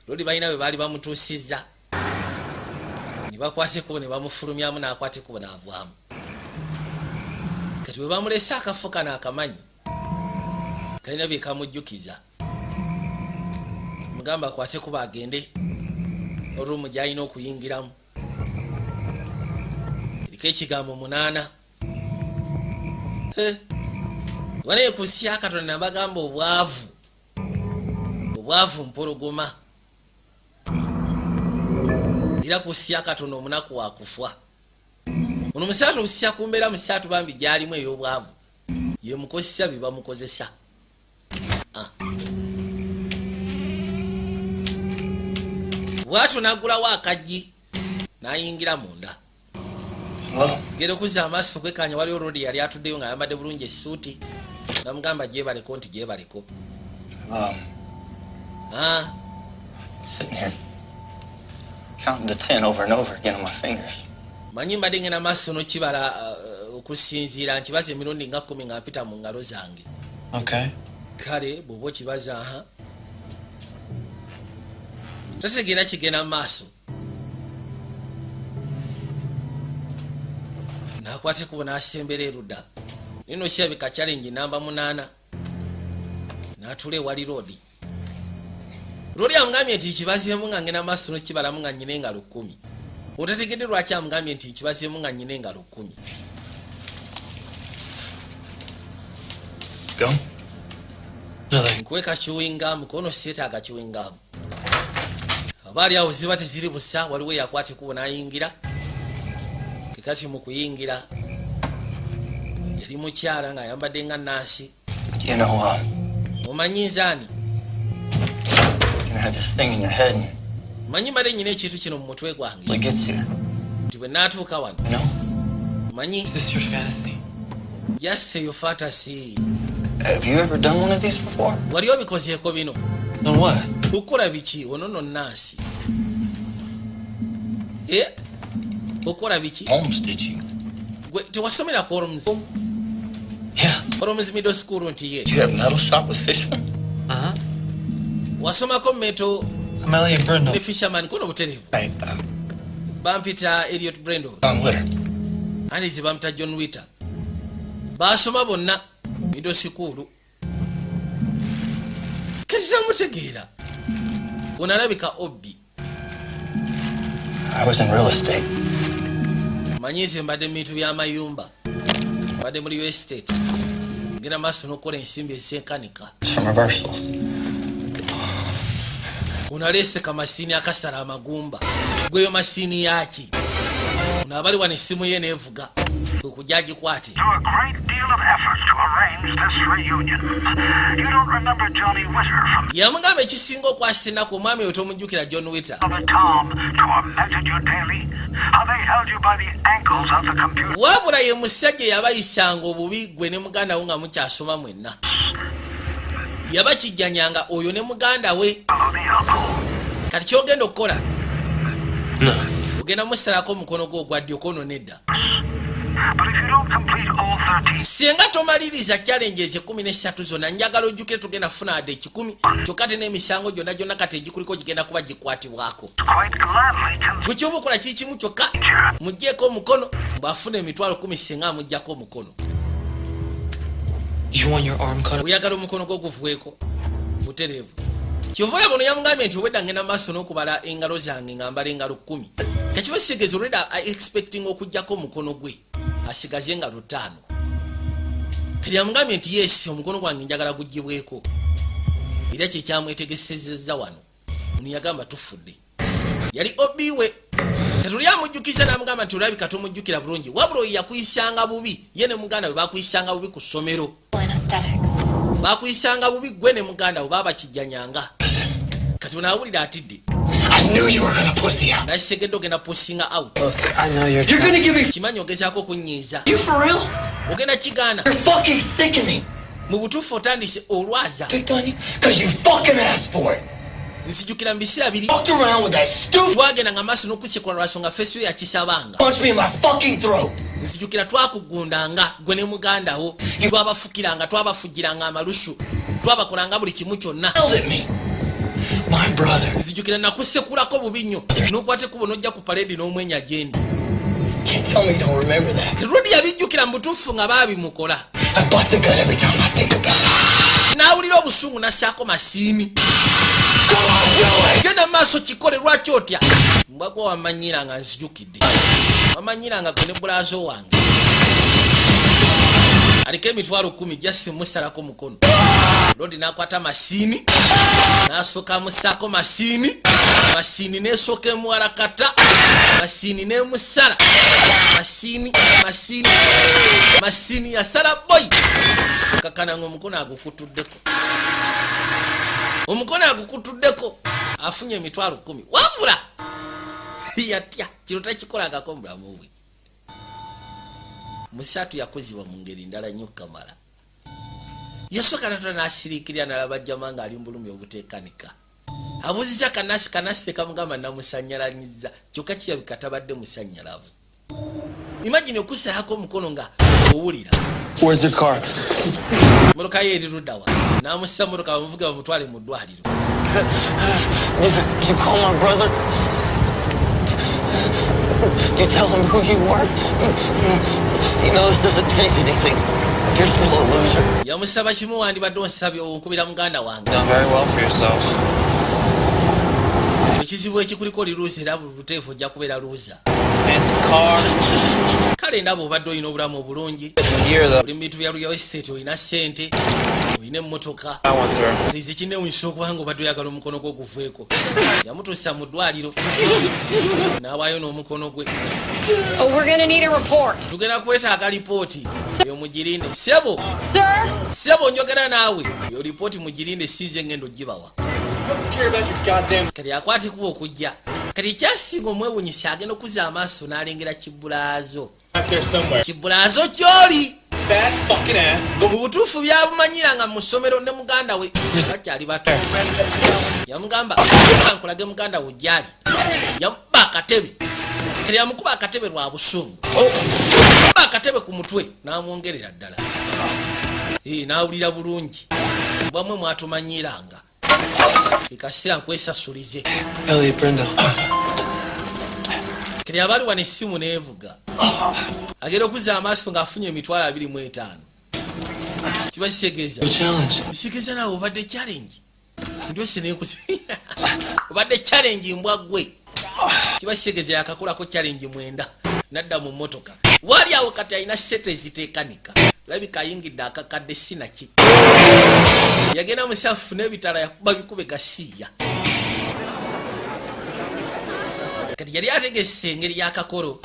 S1: Rod balina bwe baali bamutuusizza ne bakwata ekkubo ne bamufulumyamu, n'akwata ekkubo n'avaamu. Kati bwe bamulese akafo kano akamanyi kalina bye kamujjukiza, mugamba akwate ekkubo agende olumu gy'alina okuyingiramu, eriko ekigambo 8. Wanaye ku nsi ya Katonda nabagamba obwavu, obwavu mpologoma, era ku nsi ya Katonda omunaku wakufa. Ono musaatu okusya ku mbeera musaatu bambi gy'alimu ey'obwavu ye mukozesa bye bamukozesa. Bw'atyo n'aggulawo akaggi n'ayingira munda. Genda okuzza amaaso okwekkaanya, waliwo Rod yali atuddeyo ng'ayambadde bulungi essuuti, namugamba gyebaleko nti gyebaleko.
S6: Sitting here counting to 10 over and over again on my fingers.
S1: Manyi mbadde ngenda maaso n'okibala okusinziira nkibaza emirundi nga 10 nga mpita mu ngalo zange.
S6: Okay.
S1: Kale bw'oba okibaza aha tategeera kigenda mu maaso. N'akwata ekkubo n'asembera erudda, naye no kirabika challenge namba 8 n'atuula ewali Rod. Rod amugambye nti nkibazeemu nga ngenda maaso n'okibalamu nga nnyina engalo 10. Otategedde lwaki amugambye nti nkibazeemu nga nnyina engalo 10.
S6: Go.
S1: Nkuwe chewing gum, kono seetaaga chewing gum. Abaali awo ziba teziri busa, waliwo eyakwata ekkubo n'ayingira. Kati mu kuyingira yali mukyala ng'ayambadde nga nansi.
S6: You know,
S1: Omanyi nzaani?
S6: you had this thing in your head.
S1: Manyi mbadde nnyina ekintu kino mu mutwe gwange.
S6: It gets you.
S1: Nti bwe naatuuka wano.
S6: You know?
S1: Omanyi?
S6: Is this your fantasy?
S1: Just your fantasy.
S6: Have you ever done one of these before?
S1: Wali obikozeeko bino?
S6: On what?
S1: Kukola biki? Ono nno nansi. Okola biki?
S6: Holmes, did you?
S1: Gwe tewasomera ku Holmes?
S6: Yeah.
S1: Holmes Middle School nti ye.
S6: Did you have metal shop with Fishman?
S1: Uh-huh. Wasomako metal
S6: I'm Elliot Brendel.
S1: ne Fisherman kono butereevu.
S6: Right.
S1: Bampita Elliot Brendel.
S6: John Witter.
S1: Anizi bampita John Witter. Baasoma bonna middle school. Kati tamutegeera. Ono alabika obbi.
S6: I was in real estate.
S1: Manyi nze mbadde mu bintu by'amayumba, mbadde mu real estate, ngenda maaso n'okukola ensimbi ezenkanika.
S6: It's from reversals.
S1: Ono aleese kamasiini akasala amagumba, gweyo masiini yaki? Ono abali wano essimu ye neevuga kwe kujja agikwate.
S10: Through a great deal of effort to arrange this reunion. You don't remember Johnny Witter from
S1: Yamugamba ekisinga okwasa ennaku omwami oyo tomujjukira John Witter.
S10: Father Tom tormented you daily? How they held you by the ankles of the computer.
S1: Wabula ye musajja yabayisanga obubi gwe ne muganda wo nga mukyasoma mwenna. Yabakijjanyanga oyo ne muganda we. Kati ky'ogenda okukola?
S6: No.
S1: Ogenda musalako omukono gwo ogwa ddyo kono nedda.
S10: But if you don't complete all 13
S1: Singa tomaliriza challenges 13 zonna, njagala ojjukire tugenda kufuna adde 100, kyokka ate n'emisango gyonna gyonna kati egikuliko gigenda kuba gikwatibwako.
S10: quite gladly can
S1: Gwe ky'oba okola kiri kimu kyokka, muggyeko omukono bw'afuna emitwalo 10 singa amuggyako omukono.
S6: You want your arm cut?
S1: Oyagala omukono gwo guvuweko? Butereevu kyova olaba ono yamugambye nti obwedda ngenda maaso n'okubala engalo zange nga mbala engalo 10. Kakiba kitegeeza olwedda expecting okugjako omukono gwe asigaze engalo 5. Kati yamugambye nti yes, omukono gwange njagala gugibweko, era kyekyamwetegesezeza wano. Ono yagamba tufudde, yali obiwe. Katuli amujjukiza n'amugamba nti olabika tomujjukira bulungi, wabula oyo yakuyisanga bubi, ye ne muganda we bakuyisanga bubi ku ssomero, bakuyisanga bubi gwe ne muganda we, babakijjanyanga. Kati ono awulira atidde.
S5: I knew you were gonna pussy out.
S1: Nakisegedde ogenda pussinga out.
S6: I know you're.
S5: You're gonna give me.
S1: Kimanyi ogezaako okunyiiza.
S5: You for real?
S1: Ogenda kigaana.
S5: You're fucking sickening.
S1: Mu butuufu otandise olwaza.
S5: Picked on you because you fucking asked for it.
S1: Nzijukira mu biseera biri
S5: Fucked around with that stupid.
S1: Twagenda nga maaso n'okusekula lwasonga face yo yakisabanga.
S5: Punched me in my fucking throat.
S1: Nzijukira twakugundanga gwe ne muganda wo, twabafukiranga, twabafugiranga amalusu, twabakolanga buli kimu kyonna.
S5: Yelled at me. My brother.
S1: Nzijukira nakusekulako bubi nnyo n'okwata ekkubo n'ojja ku parade n'omwenya gyendi.
S5: Can't tell me you don't remember that.
S1: Rodi yabijjukira mu butuufu nga baabimukola.
S5: I bust a gut every time I think about it.
S1: N'awulira obusungu n'assaako masiimi.
S5: Go on, do it.
S1: Genda mu maaso kikole, lwaki otya? Mbwagwa wamanyira nga nzijukidde, wamanyira nga gwe ne bulaazo wange aliko 10,000 jasi musalako mukono. Lodi n'akwata masiini n'asooka amusaako masiini, masiini n'esooka emuwalakata, masiini n'emusala masiini, masiini, masiini yasala boy kakana nga omukono agukutuddeko, omukono agukutuddeko, afunye 10,000. Wabula yatya, kino takikolangako mu bulamu bwe. Musatu yakuzibwa mu ngeri ndala nnyo. Kamala yasooka natula n'asiriikirira nalaba jjama ng'ali mu bulumi obuteekanika. Abuuziza kanasi, kanasi tekamugamba namusanyalanyiza, kyokka kirabika tabadde musanyalavu. Imagine okusalako omukono nga owulira.
S6: Where's the car?
S1: Motoka ye eri luddawa? N'amussa motoka bamuvuge bamutwale mu ddwaliro.
S6: Did you call my brother? Did you tell him who you were? You know this doesn't change anything. You're still a loser.
S1: Yamusaba kimu, wandibadde onsabye onkubira muganda wange.
S6: Done very well for yourself.
S1: Ekizibu ekikuliko oli loser, era buli buteefu ojja kubeera loser.
S6: Fancy car.
S1: Kale ndaba obadde olina obulamu obulungi.
S6: Gear though.
S1: Oli mu bintu bya real estate, olina ssente, olina emmotoka.
S6: I went through.
S1: Kati nze kinewunyisa okubanga obadde oyagala omukono gwo guveeko. Yamutuusa mu ddwaliro n'awaayo n'omukono gwe.
S2: Oh, we're gonna need a report.
S1: Tugenda kwetaaga lipooti eyo, mugirinde sebo.
S2: Sir?
S1: Sebo, njogera naawe. Eyo lipooti mugirinde, sinze ngendo gibawa.
S3: Care about your goddamn.
S1: Kati akwata ekuba okujja. Kati ekyasinga omwewunyisa, agenda okuzza amaaso n'alengera kibulaazo.
S3: Out there somewhere.
S1: Kibulaazo kyoli.
S3: That fucking ass.
S1: Mu butuufu byabumanyiranga mu ssomero ne muganda we bakyali bato. Yamugamba nkulage muganda we gyali. Yamuba akatebe. Kati yamukuba akatebe lwa busungu, kuba akatebe ku mutwe n'amwongerera ddala. Eh, n'awulira bulungi. Bwamwe mwatumanyiranga, ekaseera nkwesasulize.
S6: Elliot Brindle.
S1: Kati abaali wano essimu neevuga, agenda okuzza amaaso ng'afunye 25,000. Kiba kitegeeza
S6: Challenge.
S1: nsikiza naawe obadde challenge ndyose nenkusi obadde challenge mbwa gwe. Kiba kitegeeza yakakolako challenge 9 nadda mu mmotoka. Wali awo kati alina sente eziteekanika, labika ayingidde akakadde sinaki. Yagenda musafu n'ebitala yakuba bikube gasiiya. Kati yali ategese engeri y'akakolo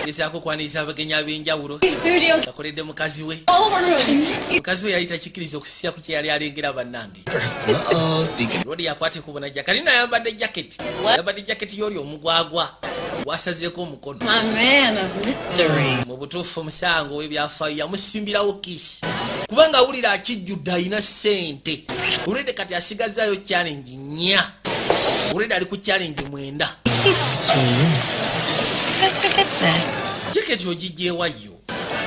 S1: gezaako okwaniriza abagenyi ab'enjawulo. Akoledde mukazi we. Mukazi we yali takikkiriza okusisya ku kye yali alengera bannange. Lodi yakwata ekubo najja. Kali nayambadde jaketi, yambadde jaketi y'oli omugwagwa gwasazeeko omukono.
S2: My man of mystery.
S1: Mu butuufu omusango w'ebyafaayo yamusimbirawo kiisi kubanga awulira akijjudde, alina ssente olwedde. Kati asigazaayo challenge 4, olwedde ali ku challenge 9.
S2: Where'd you get this?
S1: Jaketi ogijjeewayyo?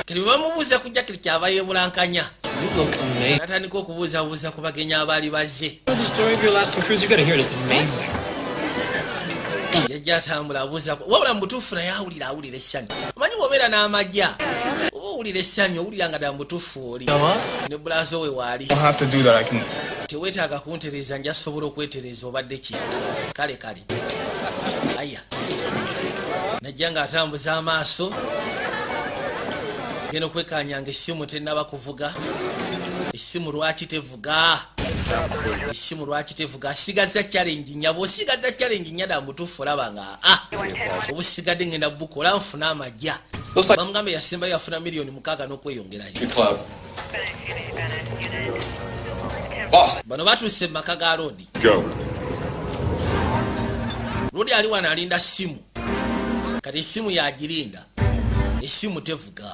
S1: Kati bwe bamubuuza ku jaketi kyava yeebulankanya.
S6: You look amazing.
S1: Natandika okubuuzabuuza ku bagenyi abaali bazze.
S6: The story of your Alaskan cruise, you gotta hear it. It's amazing.
S1: Yajja atambula abuuza, wabula mu butuufu naye awulira essanyu. Omanyi bw'obeera n'amagya oba Owulira essanyu, owulira nga ddala mutuufu oli ne bulazo we waali.
S8: Don't have to do that. I can.
S1: Teweetaaga kuntereeza, nja sobola okwetereeza. Obadde ki? Kale kale, aya najja ng'atambuza amaaso, genda okwekanyanga essimu tennaba kuvuga. Essimu lwaki tevuga? Essimu lwaki tevuga? Asigaza challenge nnya. Bw'osigaza challenge nnya, ddala mutuufu olaba nga a obusigadde ngenda bukola nfune amajja. Bamugambe yasembayo yafuna miliyoni 6 n'okweyongerayo.
S3: Club. Boss.
S1: Bano batuuse mu maka ga Loodi.
S15: Go.
S1: Loodi ali wano alinda ssimu. Kati essimu yagirinda, essimu tevuga.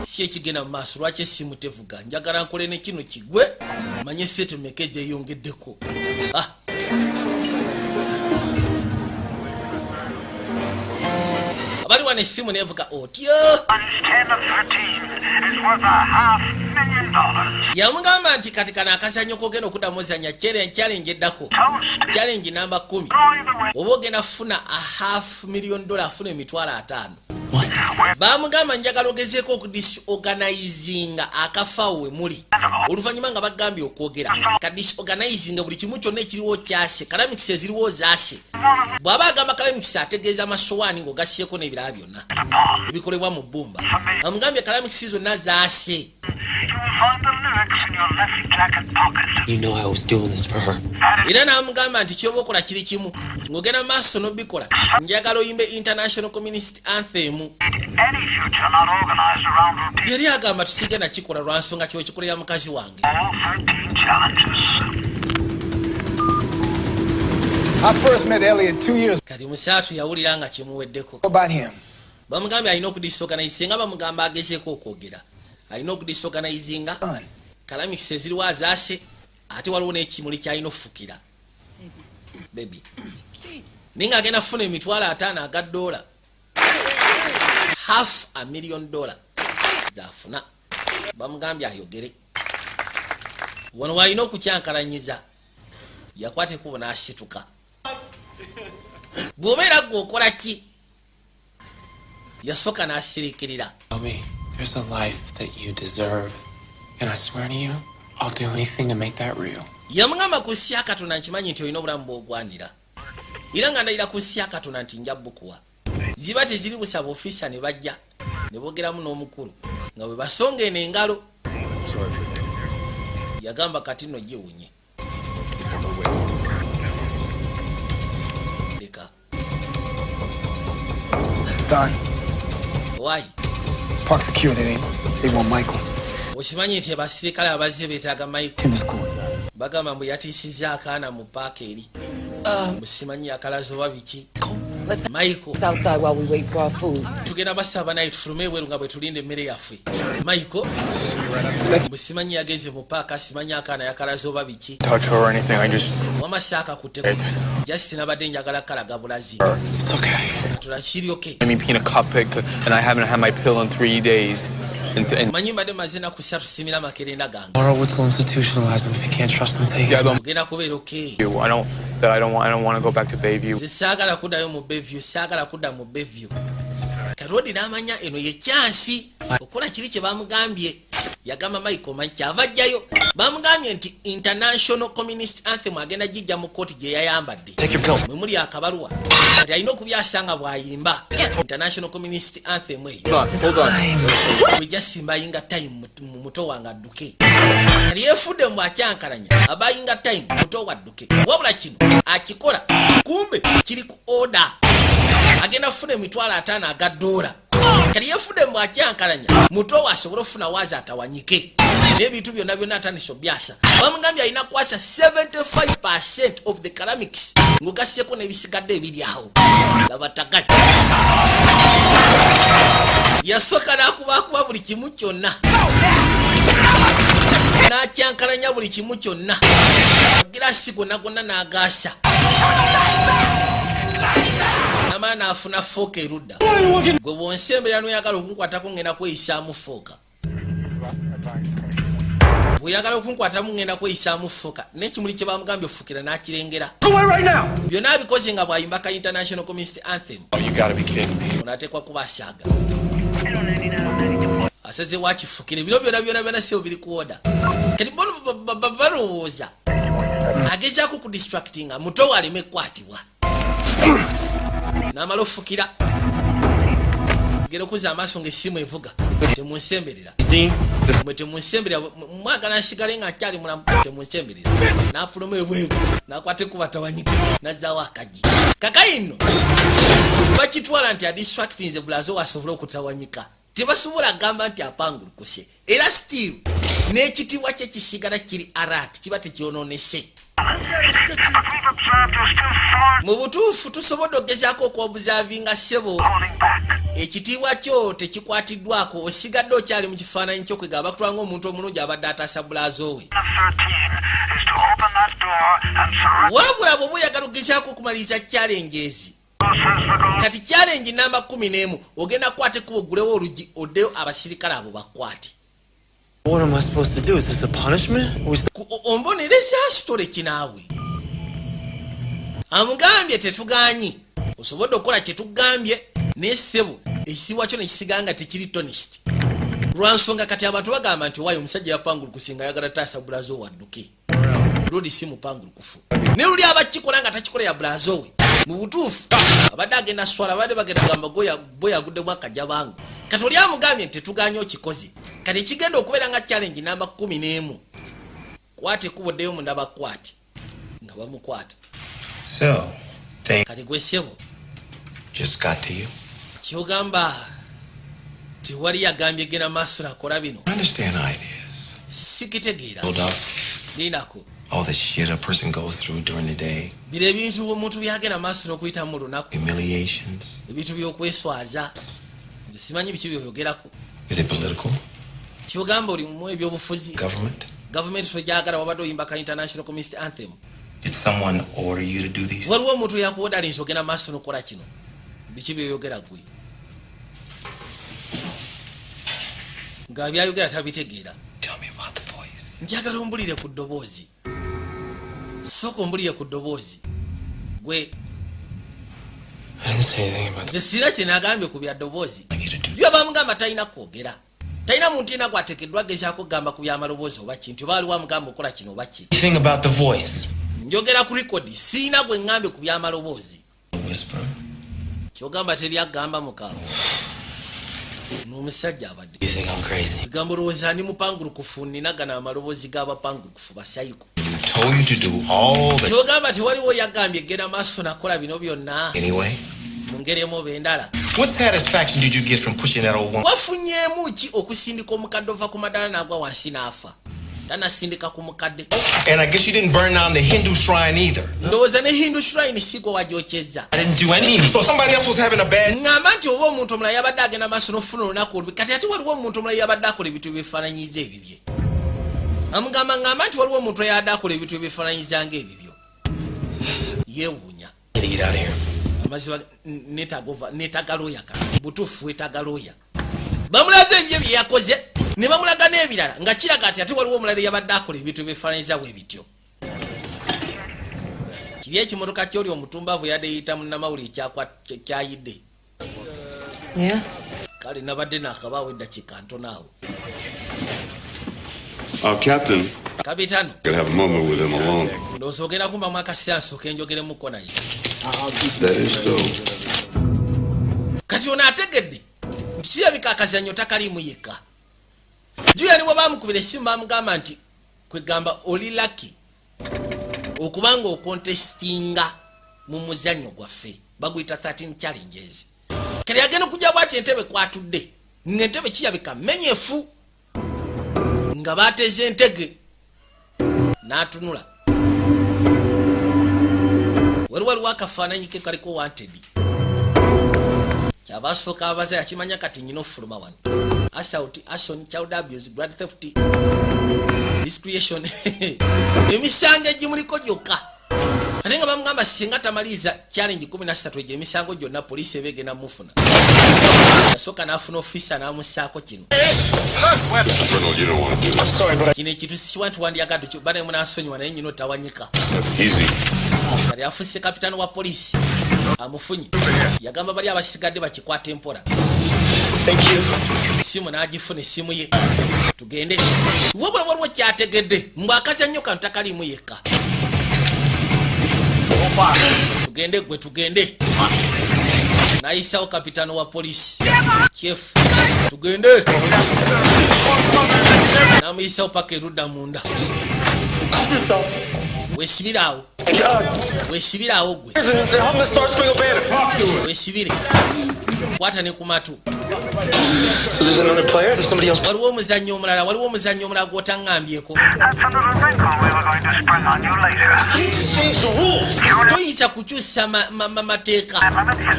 S1: Si ekigenda mu maaso? Lwaki essimu tevuga? Njagala nkole ne kino kigwe, manye sente meka egyeyongeddeko. Ah. Abali wano essimu nevuga otyo.
S10: 10 of 13 is worth $500,000.
S1: Yamugamba nti kati kano akazanyo kogenda okuddamu ozanya challenge eddako, challenge namba 10, oba ogenda kufuna a $500,000, afuna 50,000. Bamugamba njagala ogezeeko okudisorganizinga akafaawo we muli, oluvannyuma nga bagambye okwogera kadisorganizinga buli kimu kyonna ekiriwo kyase, ceramics eziriwo zaase. Bw'aba agamba ceramics ategeeza amasowaani ng'ogassieko n'ebirala byonna ebikolebwa mu bbumba. Amugambye ceramics zonna zaase.
S10: You will find the lyrics in your left jacket pocket.
S6: You know I was doing this for her.
S1: Era n'amugamba nti kyoba okola kiri kimu, ng'ogenda maaso n'obikola, njagala oyimbe International Communist Anthem.
S10: Any future not organized around routine.
S1: Yali agamba tusigenda kikola lwa nsonga kiwe kikolera mukazi wange.
S10: All 13 challenges.
S16: I first met Elliot 2 years
S1: Kati musaatu yawulira nga kimuweddeko.
S16: about him.
S1: Bamugambye alina okudisorganize nga bamugamba agezeeko okwogera, alina okudisorganizinga ceramics eziriwo azaase, ate waliwo n'ekimuli kyalina okufukira baby, naye ng'agenda kufuna 50,000 aga ddoola, $500,000 zafuna. Bamugambye ayogere wano walina okukyankalanyiza, yakwata ekkubo n'asituka. Bw'obeera gwe okola ki? Yasooka n'asiriikirira.
S6: Tell me, there's a life that you deserve. And I swear to you, I'll do anything to make that real.
S1: Yamugamba ku sya Katonda nkimanyi nti olina obulamu bw'ogwanira, era nga ndayira ku sya Katonda nti nja bukuwa. Ziba teziri busaba ofiisa ne bajja ne boogeramu n'omukulu nga bwe basonga eno engalo. Yagamba kati nno gyewunye leka.
S16: Don,
S1: Why?
S16: Park security, they want Michael.
S1: Okimanyi nti abasirikale abazze beetaaga Michael?
S16: Tennis court.
S1: Bagamba mbu yatiisizza akaana mu paaka eri, musimanyi akalazo oba biki. Michael.
S11: Outside while we wait for our food.
S1: Tugenda basaba naye tufulume ebweru nga bwe tulinda emmere yaffe. Michael musimanyi yagenze mu paaka, simanyi akaana yakalazo oba biki.
S8: Touch her or anything. I just.
S1: Wama saakakutteko, just nabadde njagala kalaga bulazi.
S6: It's okay.
S1: Katula kiri okay.
S8: Made me pee in a cup and I haven't had my pill in 3 days. And
S1: Manyi mbadde maze ennaku 3 simira makerenda gange.
S6: Horowitz will institutionalize him if you can't trust him to take
S8: Yeah,
S6: his
S8: I don't.
S1: Ogenda kubeera okay.
S8: You. I don't. That I don't want. I don't want to go back to Bayview.
S1: Nze saagala kuddayo mu Bayview, saagala kudda mu Bayview. Karodi n'amanya eno ye chance okukola kiri kye bamugambye. Yagamba Michael manyi kyava ajjayo. Bamugambye nti International Communist Anthem agenda gijja mu kooti gye yayambadde mwe muli akabaluwa, kati alina okubyasa nga bw'ayimba International Communist Anthem eyo.
S8: Hold on. Hold on.
S1: Bwe jasimba time mu muto wange adduke. Kati yeefudde mbu akyankalanya abayinga time muto wadduke, wabula kino akikola kumbe kiri ku order, agenda kufuna 50,000 aga ddoola. Kati yeefudde mbu akyankalanya muto we asobole okufuna waazi atawanyike n'ebintu byonna byonna. Atandise obyasa. Bamugambye alina kwasa 75 of the ceramics ng'ogasseko n'ebisigadde ebiri awo. Labatagali yasooka n'akubakuba buli kimu kyonna, n'akyankalanya buli kimu kyonna, girasi gonna gonna n'agaasa, namala n'afuna fork erudda. Gwe bwonsembera noyagala okunkwatako, ngenda kweyisaamu fork. Bweyagala okunkwatamu, ngenda kweyisaamu fork. N'ekimuli kye bamugambye ofukira n'akirengera. Byonna abikoze nga bw'ayimba ka International Communist Anthem.
S8: Oh, you gotta be kidding me.
S1: Ono ateekwa kuba asaaga. Asazeewo akifukire. Bino byona byona byona sebo biri kuwoda. Kati bono balowooza agezaako kudistractinga muto we aleme kukwatibwa. N'amala ofukira, gera okuzza amaaso ng'essimu evuga. Temunsemberera mwe, temunsemberera. Mwagala nsigale nga nkyali mulamu? Temunsemberera. N'afuluma ebweru, n'akwata ekkubo atawanyike, n'azzaawo akagi. Kakayi nno bakitwala nti adistractinze bulazo wasobole okutawanyika. Tebasobola kugamba nti apangulukuse, era still n'ekitiibwa kye kisigala kiri arat, kiba tekyononese. Mu butuufu tusobodde okugezaako okwobuzavinga ssebo, ekitiibwa kyo tekikwatiddwako, osigadde okyali mu kifaananyi kyo, kwegamba bakutwala ng'omuntu omulungi abadde ataasa bulazo we. Wabula bw'oba oyagala okugezaako okumaliriza challenges, kati challenge namba 11, ogenda kukwata ekkubo oggulewo oluggi, oddeyo abasirikale abo bakwate.
S6: What am I supposed to do? Is this a punishment? Or is
S1: Ombonereza sitole kinaawe. Amugambye tetuganyi, osobodde okukola kyetugambye, naye ssebo ekisiibwa kyo nekisigala nga tekiri tarnished, lwansonga kati abantu bagamba nti owaayo omusajja yapangulukusi nga ayagala taasa bulazo wadduke, lodi si mupangulukufu. Naye luli abakikola nga takikola ya bulazo we, mu butuufu abadde agenda swala, abadde bagenda gamba bo yaguddemu akajabangu. Kati oli amugambye nti tetuganye, okikoze. Kati ekigenda okubeera nga challenge namba 11, kwata ekkubo ddeyo munda bakwate nga bamukwata.
S5: So, they
S1: Kati gwe ssebo
S5: just got to you.
S1: Kyogamba tewali yagambye genda maaso nakola bino?
S5: I understand ideas.
S1: Sikitegeera.
S5: Hold up.
S1: Linako.
S5: All the shit a person goes through during the day.
S1: Bino ebintu omuntu byagenda maaso n'okuyitamu mu lunaku.
S5: Humiliations.
S1: Ebintu by'okweswaza, nze simanyi biki byoyogerako.
S5: Is it political?
S1: Kyogamba oli mu ebyobufuzi?
S5: Government?
S1: Gavumenti togyagala, wabadde oyimba ka International Communist Anthem.
S5: Did someone order you to do these?
S1: Waliwo omuntu eyakuwodalinza ogenda maaso n'okukola kino? Biki byoyogera gwe nga byayogera tabitegeera?
S5: Tell me about the voice.
S1: Njagala ombulire ku ddoboozi. Sooka ombulire ku ddoboozi gwe.
S6: I didn't say anything about
S1: Nze sira kye nagambye ku bya ddoboozi. Byo bamugamba talina kwogera, talina muntu yena gwateekeddwa gezaako kugamba ku byamaloboozi oba ki, nti oba waliwo amugamba okola kino oba ki.
S6: Anything about the voice.
S1: Njogera ku record, siina gwe ŋŋambye ku byamaloboozi.
S5: Whisper.
S1: Kyogamba teri agamba mukaawo n'omusajja abadde.
S6: You think I'm crazy?
S1: Egamba olowooza ndi mupangulukufu, ninagana amaloboozi g'abapangulukufu basayiko.
S5: Told you to do all the
S1: Kyogamba tewaliwo yagambye genda maaso nakola bino byonna?
S5: Anyway.
S1: Mu ngeri emu oba endala.
S5: What satisfaction did you get from pushing that old woman?
S1: Wafunyeemu ki okusindika omukadde ova ku madaala n'agwa wansi n'afa? Tanasindika ku mukadde.
S5: And I guess you didn't burn down the Hindu shrine either.
S1: Ndowooza ne Hindu shrine sigwa wagyokyezza.
S6: I didn't do any.
S5: So somebody else was having a bad
S1: ŋŋamba nti oba omuntu omulala yabadde agenda maaso n'okufuna olunaku olubi, kati ate waliwo omuntu omulala yabadde akola ebintu ebyefaananyiza ebibye. Amugamba ŋŋamba nti waliwo omuntu eyabadde akola ebintu ebyefaananyiza nga ebibyo. Yeewuunya.
S6: I need to get out of here.
S1: Amazima neetaaga looya. Ka butuufu weetaaga looya. Bamulaze ebyo bye yakoze ne bamulaga n'ebirala nga kiraga nti ate waliwo omulala eyabadde akola ebintu ebyefaananyiza bwe bityo. Kiri ekimotoka kyoli omutumbavu yadde yiyita munnamawulire kyayidde.
S2: Yeah?
S1: Kale nabadde nakabaawo eddakiika ntono awo.
S15: Captain,
S1: Kapitano.
S15: I could have a moment with him alone.
S1: Ndowooza ogenda kumbamu akaseera nsooka enjogeremuko naye.
S15: That is so.
S1: Kati ono ategedde nti kirabika akazannyo takaliimu yekka. Julian bwe bamukubira essimu bamugamba nti kwegamba oli lucky okubanga okontestinga mu muzannyo gwaffe baguyita 13 challenges. Kati agenda okujja bwati, entebe kwatudde ngaentebe kirabika menyefu nga bateze entege. N'atunula wali waliwo akafaananyi ke kaliko wanted. Kyava asooka abaza, yakimanya kati nyina ofuluma wano. Assault, arson, child abuse, grand theft, miscreation, emisango egimuliko gyokka. Ate nga bamugamba singa tamaliriza challenge 13 egyo emisango gyonna, poliisi eba egenda mufuna. Yasooka n'afuna ofisa n'amussaako kino.
S15: Colonel, you don't want to do this.
S1: Kino ekintu sikiwa nti wandyagadde bane munansonyiwa, naye nyina otawanyika.
S15: Easy.
S1: Kati afuse kapitaani wa poliisi amufunye, yagamba bali abasigadde bakikwata empola.
S3: Thank you.
S1: Esimu n'agifuna, essimu ye. Tugende. Wabula waliwo kyategedde mbw akazannyo kano takalimu yekka. Tugende gwe, tugende. Nayisawo kapitano wa polisi chef, tugende. Namuyisawo paka erudda munda. Wesibire awo, wesibire awo gwe.
S3: Hum the Star Spangled Banner.
S1: Wesibire, kwata ne ku matu.
S3: So there's another player? There's somebody else.
S1: Waliwo omuzannyo omulala, waliwo omuzannyo omulala gw'otaŋŋambyeko.
S10: That's a little wrinkle we were going to spring on you later.
S3: You just changed the rules.
S1: Toyinza kukyusa mateeka.
S10: Is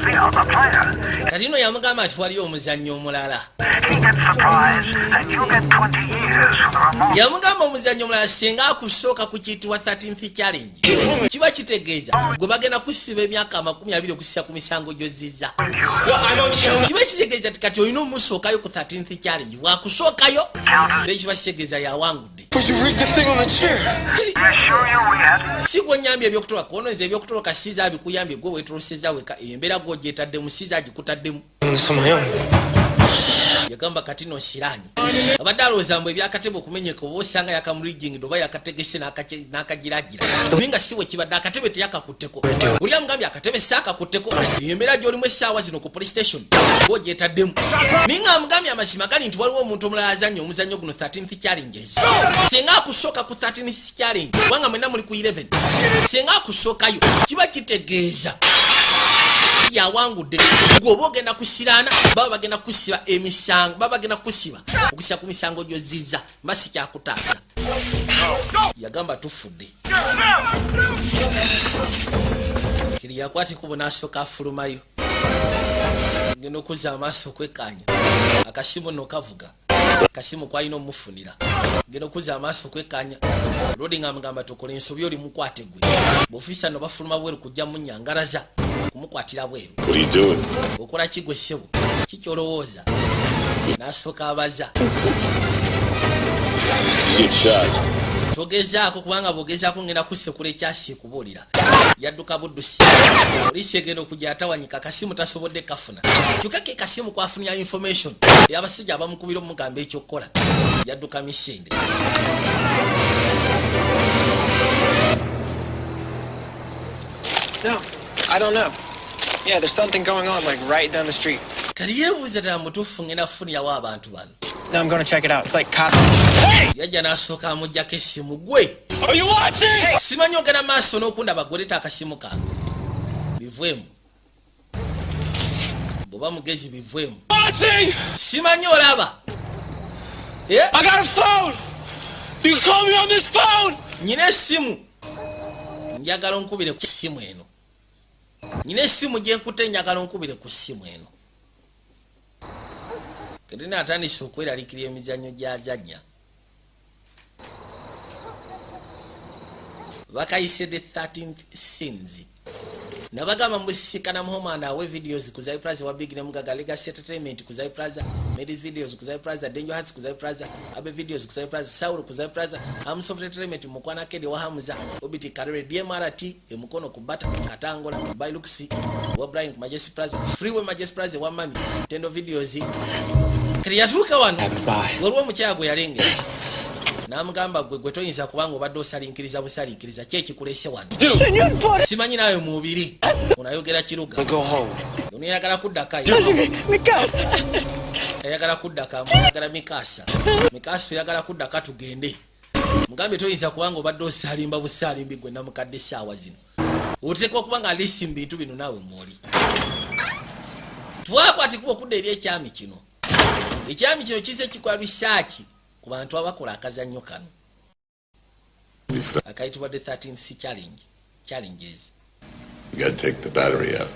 S10: the other player.
S1: Kati no yamugamba nti waliyo omuzannyo omulala.
S10: He gets the prize, and you get 20 years for the remorse.
S1: Yamugamba omuzannyo omulala, singa akusooka ku kiyitibwa 13th challenge, kiba kitegeeza gwe bagenda kusiba emyaka 20 okusisa ku misango gy'ozizza.
S3: No, I don't challenge.
S1: Kiba kitegeeza ti kati olina omusookayo ku 13th challenge. Bwakusookayo, then kiba kitegeeza yawangudde.
S3: But you rigged the thing on the chair.
S10: I assure you we had
S1: Si gwenyambye ebyokutoloka ono, nze ebyokutoloka siza abikuyambye, gwe weetoloseza weka. Embeera gwogyetaddemu, siza agikutaddemu.
S6: Doing this on my own.
S1: Yagamba kati no siraani abadde alowooza mbu ebyakatebe okumenyeka oba osanga yakamurigingi oba yakategese n'akagiragira, naye nga si bwe kibadde. Akatebe teyakakutteko. Oli amugambye akatebe saakakutteko, embeera gy'olimu essaawa zino ku police station gwogyetaddemu. Naye nga amugambye amazima gali nti waliwo omuntu omulala azannya omuzannyo guno 13th challenges. Singa akusooka ku 13th challenge, kubanga mwenna muli ku 11, singa akusookayo kiba kitegeeza yawangudde, gwe oba ogenda kusiraana, baba bagenda kusiba emisango, baba bagenda kusiba okusira ku misango gyozizza. Mba si kyakutaasa. Yagamba tufudde. Kiri yakwata ekubo n'asooka afulumayo, genda okuzza amaaso okwekkaanya akasimu nno kavuga, kasimu kwalina omufunira. Genda okuzza amaaso okwekkaanya lodi nga amugamba tokola ensobi, oli mukwate gwe. Bw'ofiisa nno bafuluma bweru kujja munyangalaza kumukwatira bweru.
S15: What are you doing?
S1: Okola kigwe ssebo, kikyolowooza? N'asooka abaza.
S15: Get shot.
S1: Togezaako, kubanga bw'ogezaako ngenda kusekula ekyasi ekubuulira. Yadduka buddusi. Poliisi egenda okujja atawanyika, akasimu tasobodde kafuna, kyokka ke kasimu kwafunira information ey'abasajja abamukubira omugamba ekyokukola. Yadduka misinde.
S6: No, I don't know. Yeah, there's something going on like right down the street.
S1: Kati yeebuuza ddala mutuufu ngenda kufunirawo abantu bano.
S6: No, I'm going to check it out. It's like cops.
S1: Yajja n'asooka amugjako essimu. Gwe!
S3: Are you watching?
S1: Simanyi ogenda maaso n'okundaba, gwoleta akasimu kange. Bivwemu, bw'oba mugezi bivwemu.
S3: Watching!
S1: Simanyi olaba. Eh?
S3: I got a phone! You can call me on this phone!
S1: Nyina essimu, njagala onkubire ku ssimu eno. Nyina essimu gyenkute, njagala onkubire ku ssimu eno. Ketina atandise okweralikirira emizannyo gyazannya bakayise the 13th sins. Nabagamba musikana muhomana awe videos ku Zai Plaza wa Big ne Mugaga Legacy Entertainment ku Zai Plaza, Medis videos ku Zai Plaza, Danger Hearts ku Zai Plaza, Abe videos ku Zai Plaza, Saul ku Zai Plaza, Hamsoft Entertainment Mukwana Kedi wa Hamza, Obiti Karere DMRT emukono ku Bata Katangola Bailux wa Brian ku Majesty Plaza, Freeway Majesty Plaza wa Mami Tendo videos. Kati yatuuka wano, waliwo omukyala gwe yalengera n'amugamba, gwe gwe toyinza kubanga obadde osalinkiriza busalinkiriza, ki ekikulese wano? Simanyi naawe mubiri onayogera kiruga.
S3: Go home.
S1: Ono yagala kuddakayo, ayagala kuddaka, ayagala mikasa mikasa, oyagala kuddaka, tugende. Mugambe toyinza kubanga obadde osalimba busalimbi gwe namukadde, essaawa zino oteekwa okuba nga alisi mu bintu bino naawe mwoli. Twakwatikuba okudda eri ekyami kino. Ekyami kino kize kikola bisaaki ku bantu abakola akazannyo kano akayitibwa the 13th challenge challenges.
S15: You gotta take the battery out.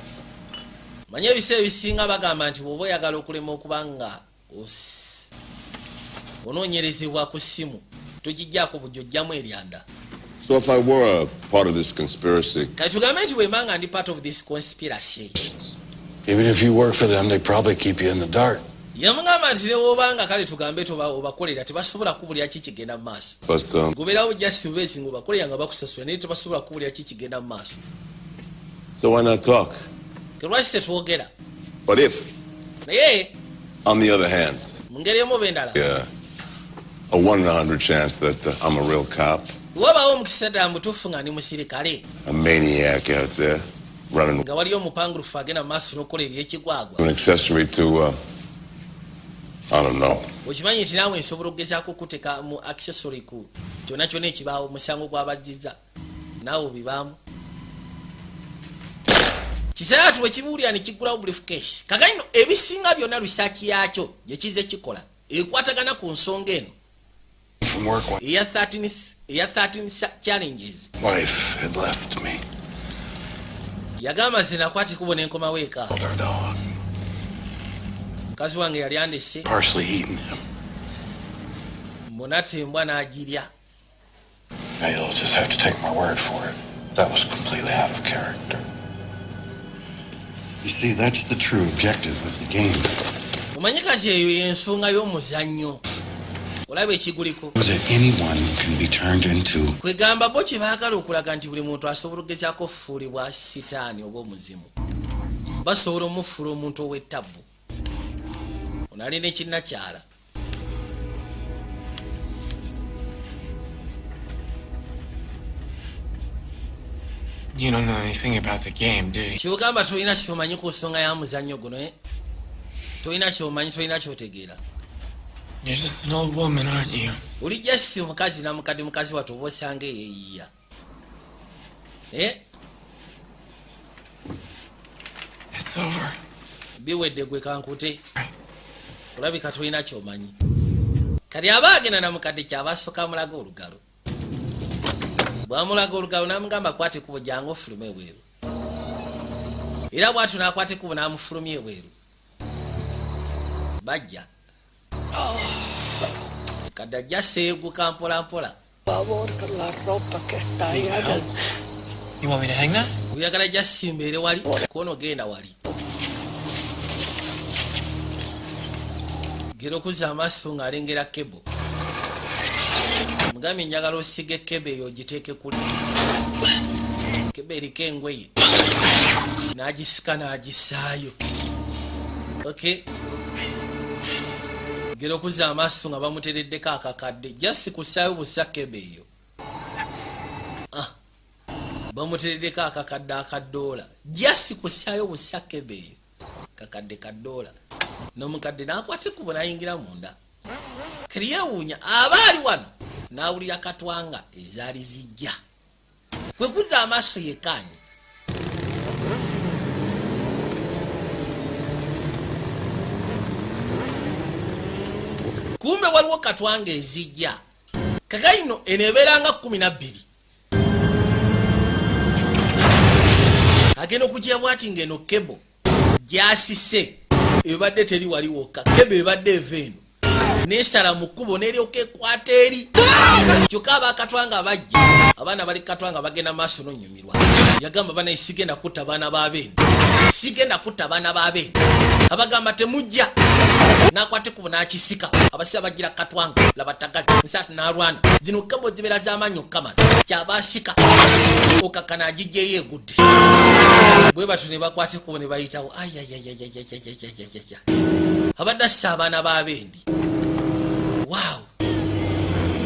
S1: Manye ebiseera ebisinga bagamba nti bw'oba oyagala okulema okuba nga onoonyerezebwa ku ssimu, togijjaako bujja, ojjamu eryanda.
S15: So if I were a part of this conspiracy,
S1: Kati tugambe nti bwemba nga ndi part of this conspiracy,
S17: Even if you work for them, they probably keep you in the dark.
S1: Yamugamba nti newobanga kale tugambe toba obakolera, tebasobola kubulya ki kigenda mu maaso.
S15: But
S1: Gobeerawo just bezi ngaobakolera nga bakusasula, naye tebasobola kubulya ki kigenda mu maaso.
S15: So why not talk?
S1: Kelwaki tetwogera?
S15: But if
S1: Naye
S15: On the other hand,
S1: Mu ngeri emu oba endala,
S15: yeah, a 1 in 100 chance that I'm a real cop,
S1: wabaawo omukisa ddala mutuufu nga ndi musirikale,
S15: a maniac out there running
S1: nga waliyo omupangulufu agenda mu maaso n'okukola ebyekigwagwa.
S15: an accessory to, I don't know.
S1: Okimanyi nti naawe nsobola okugezaako okuteeka mu accessory ku kyonna kyonna ekibaawo, omusango gw'abajjiza naawe obibaamu. Kiseera bwe kibuulira ne kiggulawo briefcase. Kakati no ebisinga byonna research yakyo gyekize kikola ekwatagana ku nsonga eno
S17: From work, one
S1: eya 13, eya 13 challenges.
S17: wife had left me.
S1: Yagamba, "Zinakwata ekubo n'enkomawo eka,
S17: Our dog,
S1: mukazi wange yali andese,
S17: partially eaten him.
S1: mbonate embwa n'agirya."
S17: Now you'll just have to take my word for it. That was completely out of character. You see, that's the true objective of the game.
S1: Omanyi kati eyo yensonga y'omuzannyo, olaba ekiguliko.
S17: Was that anyone can be turned into
S1: Kwegamba bo kye baagala okulaga nti buli muntu asobola okugezaako okufuulibwa sitaani oba omuzimu, basobola omufuula omuntu ow'ettabbu. Ono alina ekinnakyala.
S6: You don't know anything about the game, do you?
S1: Kyogamba tolina kyomanyi ku nsonga ya muzannyo guno, eh? Tolina kyomanyi, tolina kyotegeera.
S6: You're just an old woman, aren't you?
S1: Oli just mukazi namukadde, mukazi wattu, oba osanga eyeeyiya, Eh?
S6: It's over.
S1: Biwedde, gwe kankute, olabika tolina kyomanyi. Kati aba agenda namukadde, kyaba asooka amulaga olugalo. Bwamulaga olugalo namugamba, "Kwata ekkubo, jangu ofulume ebweru." Era bwatyo nakwata ekkubo namufulumya ebweru. Bajja kadde ajja seeguka mpola mpola.
S11: Favor, con la ropa que está ahí en el
S6: You want me to hang that?
S1: Oyagala jja simbeere wali kono? Genda wali gera okuzza amaaso ng'alengera cable. Mugambye, "Njagala osiga cable eyo ogiteeke kuli cable eriko engoye." N'agisika n'agisaayo. Ok, gera okuzza amaaso nga bamutereddeko akakadde, just kusaayo busa cable eyo. Ah, bamutereddeko akakadde akadoola, just kusaayo busa cable eyo, kakadde kadoola. N'omukadde n'akwata ekkubo n'ayingira munda. Keri yeewuunya, aba ali wano n'awulira katwanga ezaali zijja. Kwe kuzza amaaso yekkaanye. Kumbe waliwo katwanga ezijja. Kakayino eno ebeera nga 12. Agenda okujja bwati ng'eno cable gyasise ebadde teri wali wokka. Cable ebadde eva eno nesala mu kkubo neryoka ekwata eri. Kyokka abakatwanga bajja, abaana bali katwanga bagenda maaso nonyumirwa. Yagamba, "Bana, sigenda kutta baana babeeni, sigenda kutta baana babeeni." Abagamba, "Temujja." Nakwata ekkubo n'akisika. Abasira bagira katwanga, laba tagali nsatu n'alwana. Zino cable zibeera z'amaanyi okukamala. Kyava asika okakkana agijjeyo egudde. Bwe batyo ne bakwata ekkubo ne bayitawo. Ayayayayayayayayaya, abadde assa abaana b'abendi. Waaw,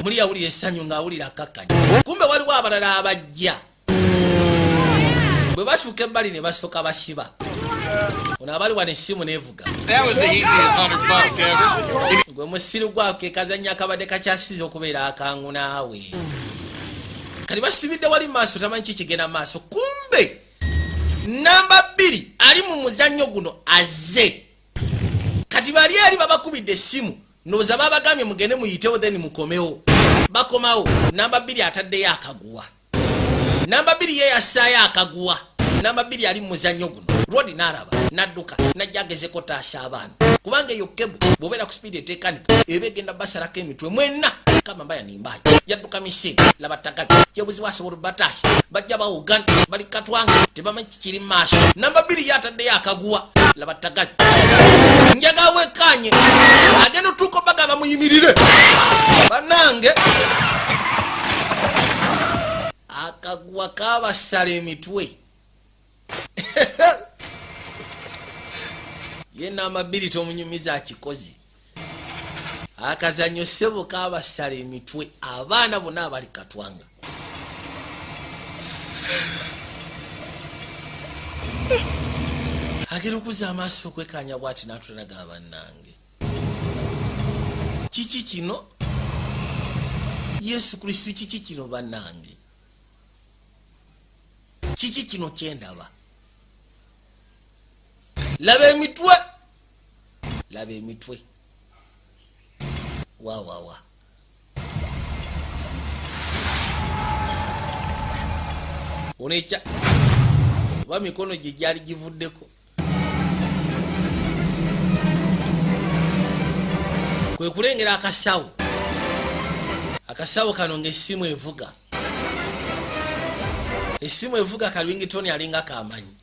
S1: muli yawulira essanyu ng'awulira akakkanya. Kumbe waliwo abalala abajja. Bwe batuuka ebbali ne basooka basiba ono abali wano, essimu neevuga.
S12: That was the easiest $100 ever.
S1: Gwe musiru gwako, kazannyo akabadde kakyasiza okubeera akangu naawe. Kati basibidde wali mu maaso, tamanyi ki kigenda mu maaso. Kumbe namba 2 ali mu muzannyo guno azze. Kati bali eri babakubidde essimu, ndowooza babagambye, "Mugende muyitewo, then mukomewo." Bakomawo, namba 2 ataddeyo akaguwa. Namba 2 ye yassaayo akaguwa. Namba 2 ali mu muzannyo guno. Rodi n'alaba n'adduka najja agezeko taasa abaana, kubanga eyo cable bw'obeera ku speed etekanika eba egenda basalako emitwe mwenna. Kama mbaya nimbayi yadduka misinde. Laba tagali kyebuzibu asobola bataasa. Bajja bawugana, bali katwanga, tebamanyi kikiri mu maaso. Namba 2 ye ataddeyo akaguwa. Laba tagali, njaga wekanye agenda otuuka bagamba muyimirire. Bannange, akaguwa kabasala emitwe. Ye namba 2 tomunyumiza akikoze. Akazannyo ssebo kaabasala emitwe abaana bonna abali katwanga. Agera okuzza amaaso okwekanya bw'ati n'atulaga bannange. Kiki kino? Yesu Kristo kiki kino bannange? Kiki kino kyendaba? Laba emitwe! Laba emitwe. Wa wa wa. Onecha oba mikono gye gyali givuddeko. Kwe kulengera akasawo. Akasawo kano ng'essimu evuga. Essimu evuga kalwingitoni alinga kamanyi.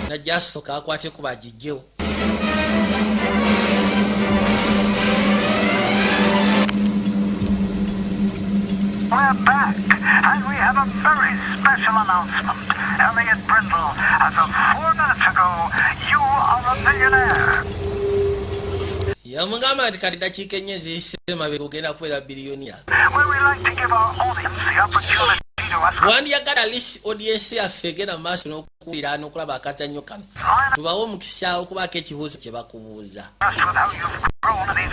S1: Najja asooka akwate kuba agigyewo.
S10: We're back, and we have a very special announcement. Elliot Brindle, as of 4 minutes ago, you are a millionaire.
S1: Yamugamba nti kati dakiika ennya ziyise emabega ogenda kubeera biliyoniya. Twandiyagala list audience yaffe egenda mu maaso n'okuwulira n'okulaba akazannyo kano. Tubawe omukisa okubaako ekibuuzo kye bakubuuza.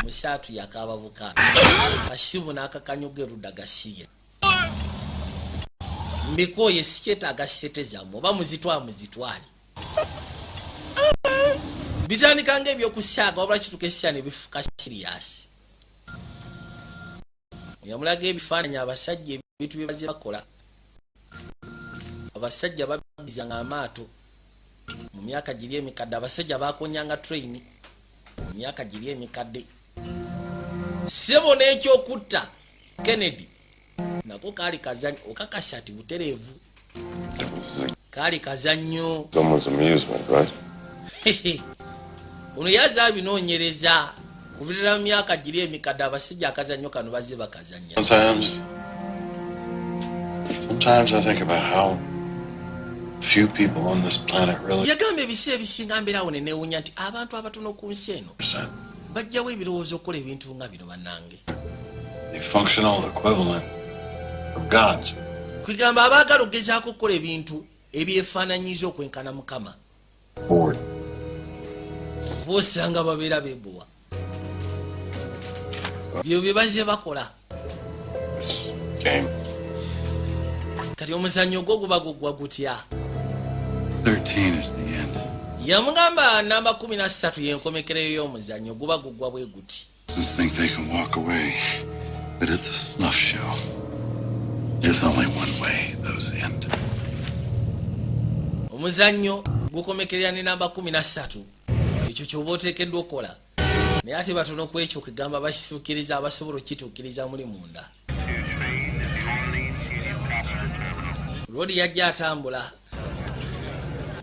S1: Musaatu yakaaba buka. Kasimu n'akakanyuga erudda gasiya. Mbikooye sikyetaaga ssente zammwe oba muzitwala muzitwale. Bitandika ng'ebyokusaaga wabula kituuka essaawa ne bifuuka serious. Yamulaga ebifaananyi abasajja ebintu bye bazze bakola. Abasajja babbizanga amaato mu myaka giri emikadde, abasajja baakonyanga train mu myaka giri emikadde. Ssebo n'ekyokutta Kennedy nako kaali kazannyo, okakasa ati butereevu. Kaali kazannyo.
S15: Someone's amusement, right?
S1: Ono yazze abinoonyereza kuviirira mu myaka giri emikadde abasajja akazannyo kano bazze bakazannya.
S17: Sometimes I think about how few people on this planet really.
S1: Yagamba ebiseera ebisinga mbeerawo ne neewuunya nti abantu abatono ku nsi eno bajjawo ebirowoozo okukola ebintu nga bino bannange.
S17: The functional equivalent of gods.
S1: Kwegamba abaagala okugezaako okukola ebintu ebyefaananyiza okwenkana Mukama.
S17: Bored.
S1: Bosanga babeera beebowa. Byo bye bazze bakola.
S17: Game.
S1: Kati omuzannyo gwo guba guggwa gutya?
S17: 13 is the end.
S1: Yamugamba namba 13 y'enkomekereyo y'omuzannyo guba guggwa bwe guti.
S17: Think they can walk away, but it's a snuff show. There's only one way those end.
S1: Omuzannyo gukomekerera ne namba 13. Ekyo ky'oba oteekeddwa okukola. Naye ate batono ku ekyo kugamba bakisuukiriza abasobola okukituukiriza muli munda. Lodi yajja atambula.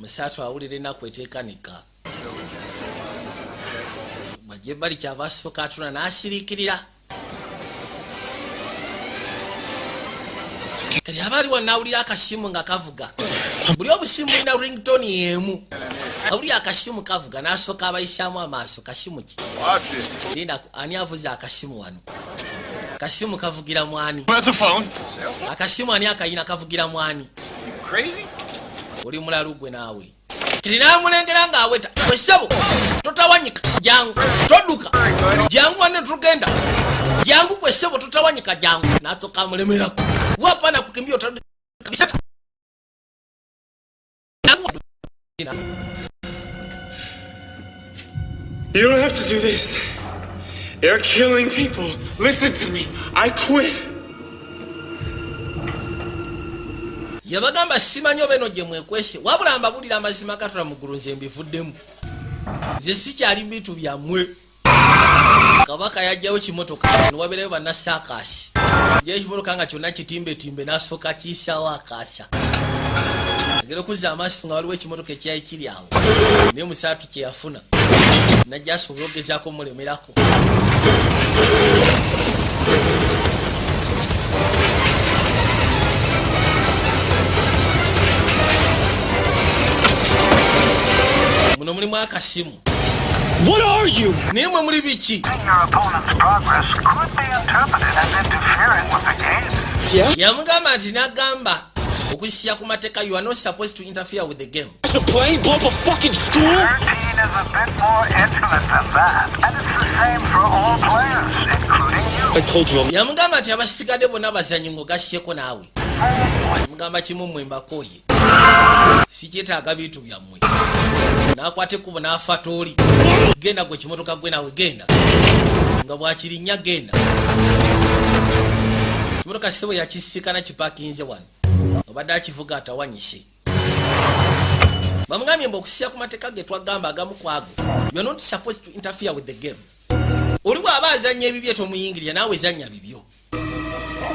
S1: Musaatu awulira ennaku eteekanika. Bajja ebbali kyava asooka atula n'asiriikirira. Kati aba ali wano n'awulira akasimu nga kavuga. Buli obusimu bulina ringtone y'emu. Awulira akasimu kavuga n'asooka abayisaamu amaaso. Kasimu ki? Linda, ani avuze akasimu wano? Kasimu kavugira mwani. Akasimu ani akayina kavugira mwani. Oli mulalu gwe naawe. Kati n'amulengera ng'aweta. Gwe ssebo totawanyika jangu todduka jangu wanne tugenda jangu gwe ssebo totawanyika jangu. N'asooka amulemerako. Wapana kukimbia utarudi kabisa.
S3: You don't have to do this. They're killing people. Listen to me. I quit.
S1: Yabagamba simanyi oba eno gye mwekwese wabula mbabulira amazima gatula mu ggulu nze mbivuddemu. Nze sikyali bintu byammwe. Kabaka yajjawo kimotoka newabeerayo bannasaakaasi. Jayo ekimotoka nga kyonna kitimbetimbe n'asooka akiyisaawo akaasa. Agera okuzza amaaso nga waliwo ekimotoka ekyali kiri awo naye musaatu kye yafuna najja asobola okugezaako omulemerako. Muno Mulimu akasimu.
S3: What are you?
S1: Naye mwe muli biki?
S10: Your opponent's progress could be interpreted as interfering with the game.
S3: Yeah?
S1: Yamugamba nti nagamba okusisya ku mateeka, you are not supposed to interfere with the game.
S3: Crash a plane, blow up a fucking school?
S10: 13 is a bit more intimate than that, and it's the same for all players, including you.
S3: I told you I'm
S1: Yamugamba nti abasigadde bonna bazanyi ng'ogassieko naawe, mugamba kimu, mmwe mbakooye, sikyetaaga bintu byammwe. N'akwata ekkubo n'afa tooli. Genda gwe kimotoka gwe, naawe genda nga bwakirinnya, genda kimotoka. Sebo yakisisikana kipakinze wano, obadde akivuga atawanyise. Bamugambye mbu okusisya ku mateeka ge twagamba agamu kwago, you are not supposed to interfere with the game. Oli bw'aba azannya ebibye tomuyingirira, naawe zannya bibyo.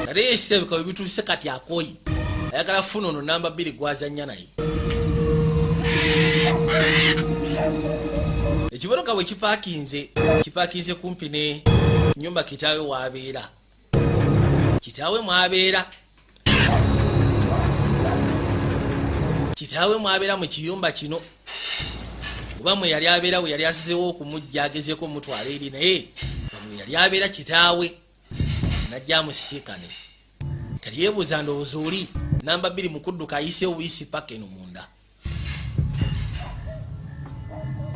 S1: Ate yesebeka we bituuse kati akooyi, ayagala funa ono namba 2 gwazannya naye. Ekimotoka bwe kipakinze, kipakinze kumpi ne nyumba kitaawe waabeera, kitaawe mwabeera, kitaawe mwabeera mu kiyumba kino oba mwe yali abeera, we yali asizewo okumujja agezeeko omutwala eri, naye wano we yali abeera kitaawe najja amusiikane. Kati yeebuuza, ndowooza oli namba 2 mu kudduka ayiseewo buyisi paka eno munda.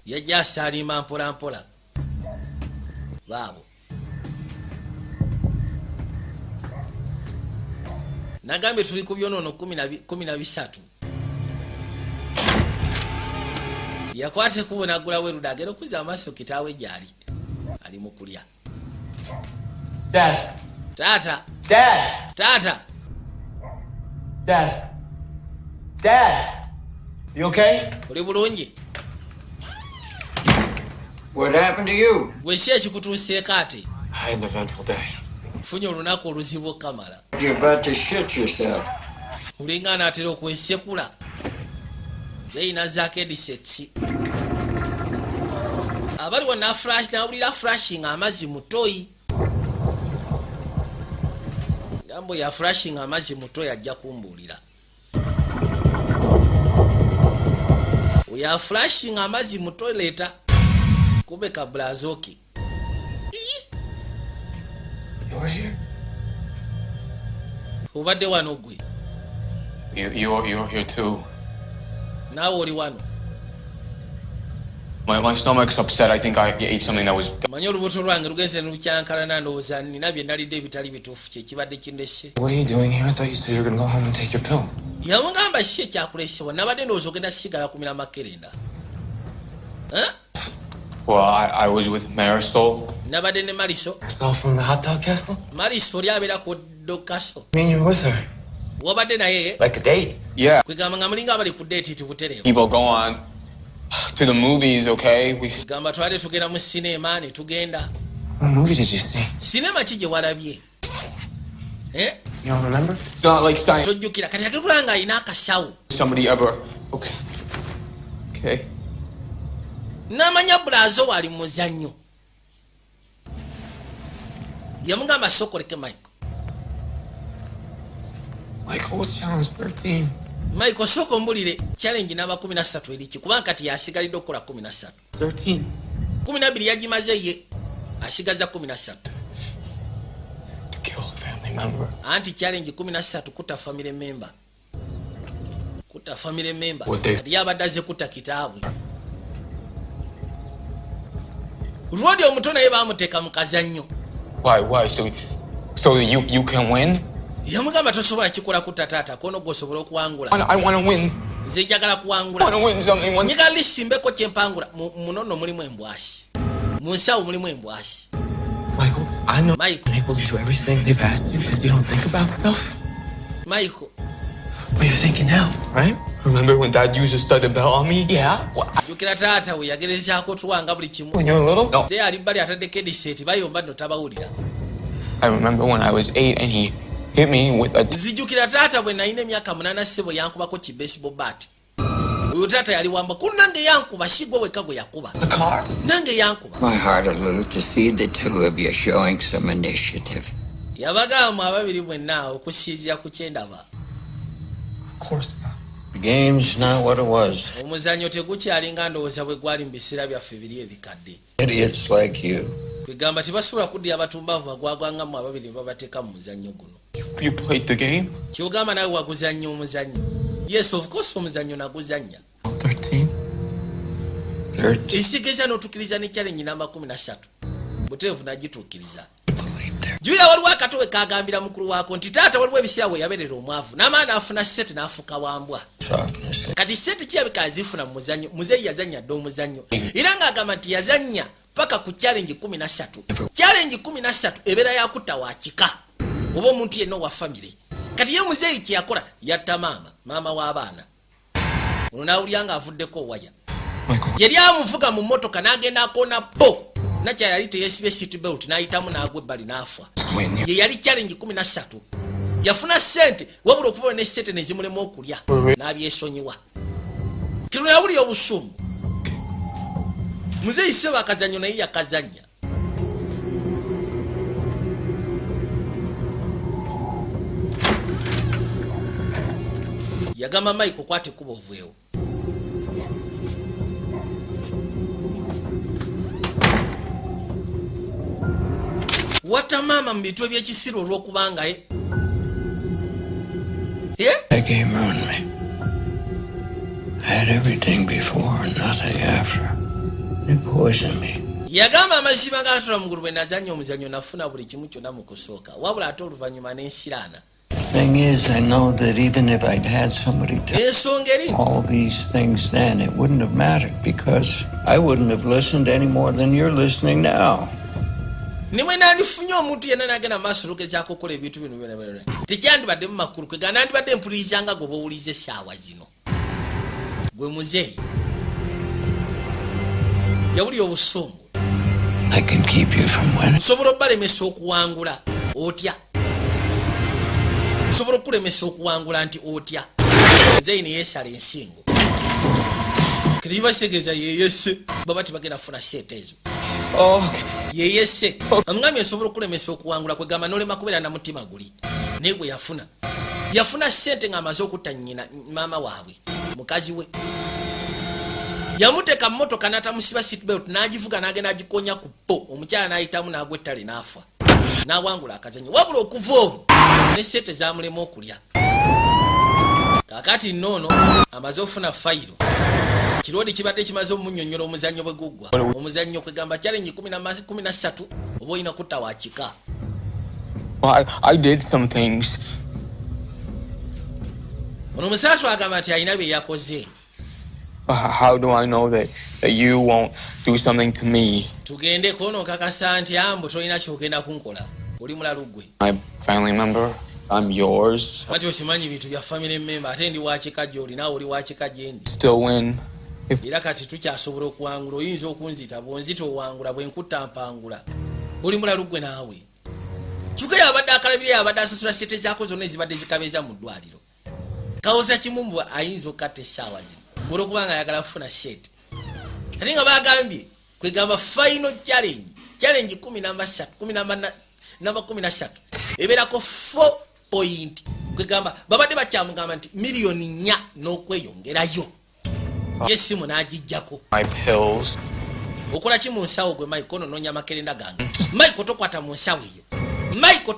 S1: Yajja asaalimba mpola mpola baabo. Nagambye tuli ku byonoono 13. Yakwata ekkubo n'aggulawo erudda, agenda okuzza amaaso kitaawe gy'ali ali mu kulya.
S6: Dad.
S1: Taata.
S6: Dad.
S1: Taata.
S6: Dad. Dad. You okay?
S1: Oli bulungi?
S9: What happened to you?
S1: Gwe si ekikutuuseeko ate?
S6: I had an eventful day.
S1: Nfunye olunaku oluzibu okamala.
S9: You're about to shit yourself.
S1: Olinga anaatera okwesekula zeyina zaako headset abali wonna flash, nawulira flashing amazzi mu toilet. Gambo ya flashing amazzi mu toilet, ajja kumbuulira. Oya flashing amazzi mu toilet, kube kabulazoki.
S6: You're here?
S1: Obadde wano gwe?
S8: You're here too.
S1: Naawe oli wano.
S8: My stomach's upset. I think I ate something that was.
S1: Manyi olubuto lwange lugenze nelukyankalana, ndowooza nina bye nalidde ebitali bituufu, kyekibadde kindese.
S6: What are you doing here? I thought you said you were gonna go home and take your pill.
S1: Yamugamba kiki ekyakulesebwa, nabadde ndowooza ogenda sigala kumira makerenda. Eh?
S8: Well, I was with Marisol.
S1: Nabadde ne Mariso.
S6: Marisol from the hot dog castle?
S1: Mariso oli abeera ku dog castle.
S6: Me and you were with her.
S1: Wabadde naye?
S6: Like a date.
S8: Yeah.
S1: Kwegamba nga mulinga abali ku date ti butereevu.
S8: People go on to the movies, okay? We
S1: Gamba twali tugenda mu sinema ne tugenda.
S6: What movie did you see?
S1: Sinema ki gye walabye? Eh?
S6: You don't remember?
S8: It's not like science.
S1: Tojjukira? Kati agenda nga alina akasawo.
S8: Somebody ever. Okay. Okay.
S1: N'amanya bulazo wali muzannyo. Yamugamba sokoleke Michael.
S6: Michael was challenge 13.
S1: Michael, sooka ombulire, challenge namba 13 eriki? Kubanga kati yasigalidde okukola 13.
S6: 13.
S1: 12 yagimaze, ye asigaza 13.
S6: To kill a family member.
S1: Anti challenge 13 kutta family member, kutta family member.
S8: What they-
S1: Kati yabadde azze kutta kitaabwe. Lwodi omuto naye bamuteeka mu kazannyo.
S8: Why? Why? So that you can win?
S1: Yamugamba tosobola kikola kutta taata kono gwosobola okuwangula.
S8: I want to win.
S1: Nze njagala kuwangula.
S8: I want to win something. One.
S1: Nyiga lisimbeko kyempangula. Munono mulimu embwasi, mu nsawo mulimu embwasi.
S6: Michael, I know
S1: Michael.
S6: you're able to do everything they've asked you because you don't think about stuff.
S1: Michael.
S6: But you're thinking now, right?
S8: Remember when Dad used a studded bell on me?
S6: Yeah. Well,
S1: Jjukira taata we yagerezaako tuwanga buli kimu.
S8: When you were little? No.
S1: Te ali bbali ataddeko headset, bayomba nno tabawulira.
S8: I remember when I was 8 and he hit me with a
S1: Nzijukira taata bwe nalina emyaka 8, ssebo, yankubako ki baseball bat. Oyo taata yali wamba ku nange yankuba, si gwe wekka gwe yakuba.
S6: the car.
S1: Nange yankuba.
S9: My heart a little to see the two of you showing some initiative.
S1: Yabagamba ababiri mwenna okusinziira ku kyendaba.
S6: Of course not.
S9: Game's not what it was.
S1: Omuzannyo tegukyalinga ndowooza bwe gwali mu biseera byaffe biri ebikadde.
S9: Idiots like you.
S1: Kwegamba tebasobola kuddira abatumbaavu bagwagwangamu ababiri ne babateeka mu muzannyo guno.
S8: You played the game?
S1: Kyogamba nawe waguzannya omuzannyo? Yes, of course, omuzannyo naguzannya.
S8: 13?
S1: Ekitegeeza n'otuukiriza ne challenge namba 13 buteevu nagituukiriza. Juya waliwo akato we kagambira mukulu waako nti taata waliwo ebiseera we yabeerera omwavu n'amaana n'afuna sente n'afuuka wambwa.
S9: Softness.
S1: Kati sente kirabika azifuna mu muzannyo. Muzeeyi yazannya dda omuzannyo era ng'agamba nti yazannya paka ku challenge 13. Challenge 13 ebeera yakutta wa kika oba omuntu yenna owa famire. Kati ye muzeeyi kyeyakola yatta maama, maama w'abaana ono, n'awulira ng'avuddeko waya. Yali amuvuga mu mmotoka n'agenda akoona po nakya yali teyesibye seat belt, n'ayitamu n'agwa ebbali n'afa. Ye yali challenge 13. Yafuna sente, wabula okuva ne sente nezimulema okulya n'abyesonyiwa. Kino yawulira obusungu. Muzeeyi sebo akazannyo naye yakazannya. Yagamba Mike, okwata ekkubo oveewo. Watta maama mu bintu ebyekisiru olw'okubanga ye.
S9: That game ruined me. I had everything before and nothing after. It poisoned me.
S1: Yagamba amazima gatula mugulu, bwe nazannya omuzannyo nafuna buli kimu kyonna mu kusooka, wabula ate oluvannyuma n'ensiraana.
S9: The thing is, I know that even if I'd had somebody tell
S1: Ensonga eri nti
S9: all these things then, it wouldn't have mattered because I wouldn't have listened any more than you're listening now.
S1: Ne bwe nandifunye omuntu yenna nagenda mu maaso olugezaako okukola ebintu bino byona byona, tekyandibaddemu makulu. Kwega nandibadde mpuliriza nga gwe bwowuliza essaawa zino. Gwe muzeeyi yawulira obusungu.
S9: I can keep you from winning.
S1: Nsobola okubalemesa okuwangula. Otya? Nsobola okukulemesa okuwangula nti otya? Muzeeyi neyeesala ensingo. Kati kiba kitegeeza yeyese baba tebagenda kufuna sente ezo. Yeyese amugambye nsobola okulemesa okuwangula, kwegamba nolema kubeera na mutima guli. Naye gwe yafuna, yafuna sente ng'amaze okutta nnyina, maama waabwe. Mukazi we yamuteeka mu motoka n'atamusiba seatbelt, n'agivuga n'agenda agikonya ku ppo, omukyala n'ayitamu n'agwa ettale n'afa, n'awangula akazanyo. Wabula okuva olwo ne sente zamulema okulya. Kaakati nno ono amaze ofuna fayiro kirodi kibadde kimaze omunyonyola omuzannyo bwe guggwa. Omuzannyo kwegamba challenge 13 oba olina kutta wa kika.
S8: Well, I did some things.
S1: Ono omusaasu agamba nti alina bye yakoze.
S8: How do I know that you won't do something to me?
S1: Tugende kono okakasa nti ambu tolina kyogenda kunkola, oli mulalu gwe.
S8: My family member, I'm yours.
S1: Anti okimanyi bintu bya family member, ate ndi wakika gyoli, naawe oli wakika gyendi.
S8: Still win. If
S1: Era kati tukyasobola okuwangula. Oyinza okunzita, bwonzita owangula, bwenkutta mpangula. Oli mulalu gwe naawe. Kyuka yabadde akalabira, yabadde asasula sente zaako zonna ezibadde zikabeeza mu ddwaliro. Kawoza kimu mbu ayinza okukatta essaawa zino olwokubanga ayagala kufuna sente, ate nga bagambye kwegamba final challenge, challenge namba 13 ebeerako 4 point, kwegamba babadde bakyamugamba nti miliyoni 4 n'okweyongerayo, ye esimu n'agijjako.
S8: My pills.
S1: Okola ki mu nsawo gwe Mike? Ono noonya makerenda gange. Mike, tokwata mu nsawo eyo. Mike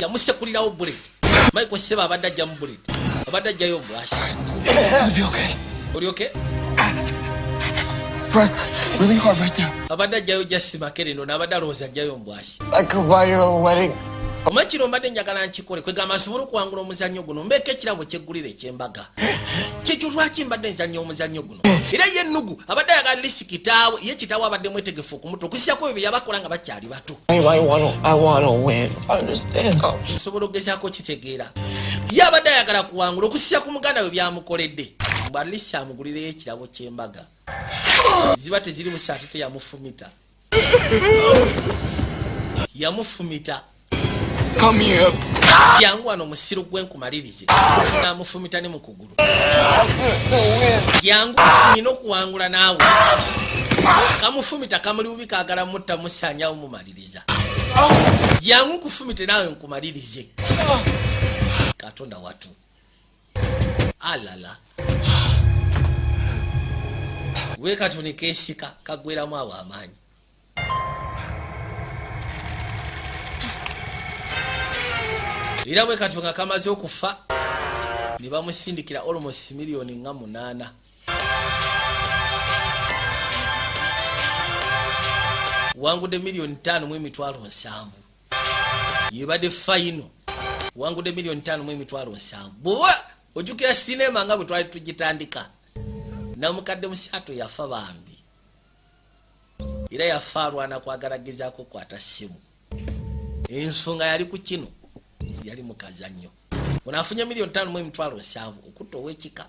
S1: yamusekulirawo bullet. Mike seba abadde ajjamu bullet, abadde ajjayo bwasi.
S16: It'll be okay.
S1: Oli okay?
S16: Press really hard right there.
S1: Abadde ajjayo just makerendo, n'abadde alowooza ajjayo mbwasi.
S16: I could buy you a wedding.
S1: Omanyi kino mbadde njagala nkikole, kwegamba nsobole okuwangula omuzannyo guno mbeeko ekirabo kyeggulira ekyembaga. Kyekyo lwaki mbadde nzannya omuzannyo guno. Era ye ennugu abadde ayagala lisi kitaawe, ye kitaawe abadde mwetegefu okumuta okusyako ebyo bye yabakola nga bakyali bato.
S16: I want to win. Understand?
S1: Nsobola okugezaako kitegeera, ye abadde ayagala kuwangula okusya ku muganda we byamukoledde, mbu alisi amugulireyo ekirabo ky'embaga. Ziba teziri busa, ate teyamufumita, yamufumita.
S8: Come here.
S1: Jangu wano omusiru gwe nkumalirize. Namufumita ne mu kugulu. Jangu, nina okuwangula naawe. Kamufumita kamuli bubi, kaagala mutta musanyawo mumaliriza. Jangu nkufumite naawe nkumalirize. Katonda watu alala. Bwe katyo ne keesika kaggweramu awo amaanyi. Era bwe katyo nga kamaze okufa ne bamusindikira almost miliyoni nga 8. Wangudde 5,700,000. Yebadde final, wangudde 5,700,000. Bw'oba ojjukira sinema nga bwe twali tugitandika, namukadde musaato yafa bambi, era yafa alwana kwagala gezaako kwata ssimu. Ensonga yali ku kino, yali mukazannyo. Ono afunye 5,700,000 okutta ow'ekika.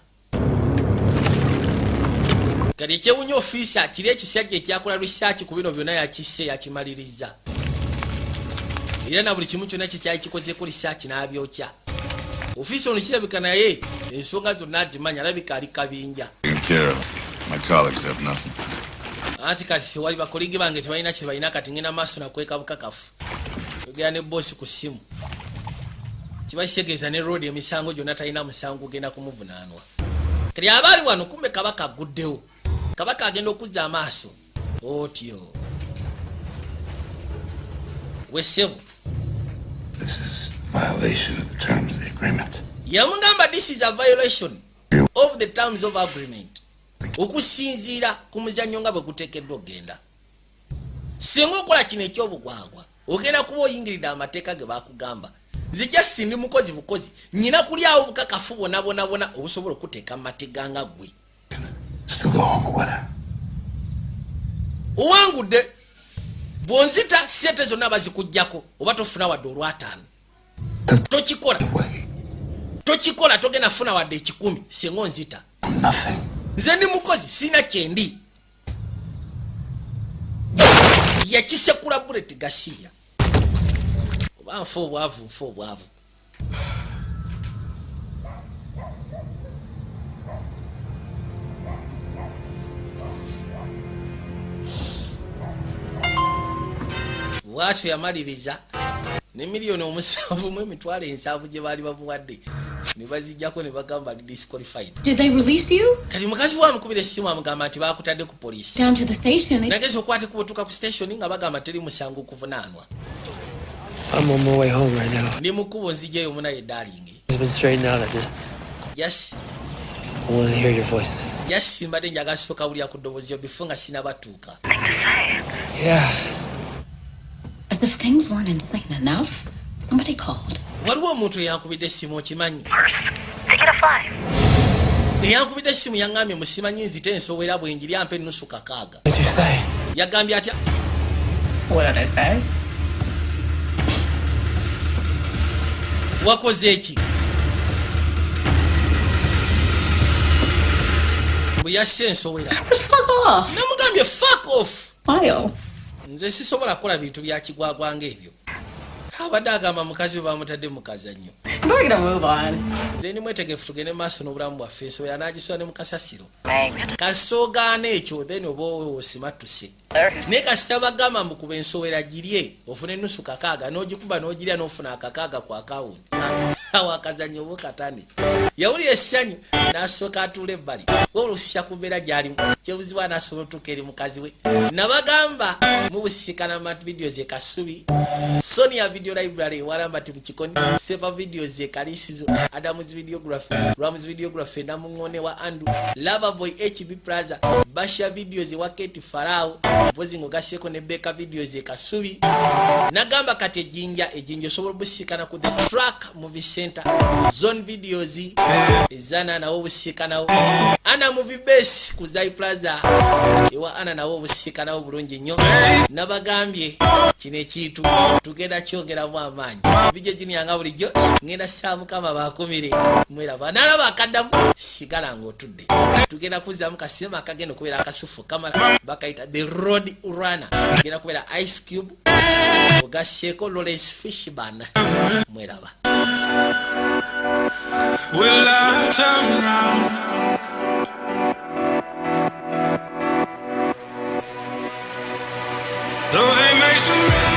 S1: Kati ekyewunya, ofiisa kiri ekisajja ekyakola research ku bino byonna yakisse, yakimaliriza, era na buli kimu kyonna kyekyali kikozeko research n'abyokya. Ofiisa ono kirabika naye ensonga zonna agimanya, alabika ali kabinja.
S17: Taken care of. My colleagues have nothing.
S1: Anti kati tewali, ba colleague bange tebalina kye balina. Kati ngenda maaso nakweka bukakafu, yogera ne boss ku ssimu, kiba kitegeeza ne road emisango gyonna talina musango gugenda kumuvunaanwa. Kati aba ali wano, kumbe kabaka aguddewo. Kabaka agenda okuzza amaaso otyo wesebo.
S17: Violation of the terms of the agreement.
S1: Yamugamba, "This is a violation of the terms of agreement." Okusinziira ku muzannyo nga bwe guteekeddwa okgenda, singa okola kino ekyobugwagwa, ogenda kuba oyingiridde amateeka ge bakugamba. Nzija sindi mukozi bukozi, nyina kulyawo bukakafu bwona bwona bwona obusobola okuteeka mu matega nga ggwe.
S17: Still go home a winner.
S1: Owangudde, bw'onzita sente zonna bazikugjako, oba tofuna wadde olwataano. Tokikola, tokikola, togenda funa wadde 100 singa onzita. Nze ndi mukozi, sina kyendi. Yakisekula bullet gasiya. Oba nfa obwavu, nfa obwavu. Bwatyo yamaliriza ne 7,700,000 gye baali bamuwadde ne bazijjako ne bagamba ali disqualified.
S7: Did they release you?
S1: Kati mukazi we amukubira essimu, amugamba nti bakutadde ku poliisi.
S7: Down to the station. They
S1: Nageza okwata kubutuuka ku station nga bagamba teri musango okuvunaanwa.
S6: I'm on my way home right now.
S1: Ndi mu kkubo nzijayo munaye darling.
S6: It's been straightened out. I just
S1: Just
S6: wanted to hear your voice.
S1: Just mbadde njagala sooka wulira ku ddoboozi lyo before nga sinabatuuka.
S6: Yeah.
S7: As if things weren't insane enough, somebody called.
S1: Waliwo omuntu eyankubidde essimu, okimanyi? Eyankubidde essimu yaŋŋambye musimanyi nzite ensowera bwe njiri ampa ennusu kakaaga.
S6: What'd you say?
S1: Yagambye atya?
S7: What did I say?
S1: Wakoze eki? Bwe yasse ensowera.
S7: I said, fuck off.
S1: Namugambye fuck off.
S7: File.
S1: Nze sisobola kukola bintu bya kigwagwa ng'ebyo. Abadde agamba mukazi we bamutadde mu kazannyo.
S7: We're gonna move on.
S1: Nze ndi mwetegefu, tugende maaso n'obulamu bwaffe. Ensowera n'agisula ne mu kasasiro. Kasoogaana ekyo, then oba osimattuse, naye kasita bagamba mbukuba ensowera girye ofune nusu kakaaga, n'ogikuba n'ogirya n'ofuna akakaaga ku akawunti, awo akazannyo oba katandika. Yawulira essanyu n'asooka atuula ebbali, wabula osisa ku mbeera gy'alimu kyebuzibwa n'asobola otuuka eri mukazi we. Nabagamba mubusiikana mat videos e Kasubi, Sonia Video Library ewalambati mu Kikoni, Sepa Videos e Kalisizo, Adams Videography, Rams Videography Namuŋone wa Andu Loverboy HB Plaza, Basha Videos ewa Keti Farao, mpozi ng'ogaseeko ne Beka Videos e Kasubi. Nagamba kati ejinja, ejinja osobola obusiikana ku The Track Movie Center, Zone Videos ezana nawo obusiikanawo, Ana Movie Base ku Zai Plaza ewa Ana nawo obusiikanawo bulungi nnyo. Nabagambye kino ekintu tugenda kyongeramu amaanyi. Bijja Junior nga bulijjo ngenda saa Mukama bakumire mweraba nalaba akaddamu sigala ng'otudde. Tugenda kuzzamu kasema akagenda okubeera akasufu kamala, bakayita The Road Runner, genda kubeera Ice Cube ogasseeko Lawrence Fishburne. Mweraba.
S3: Will I turn round? Though they may surround.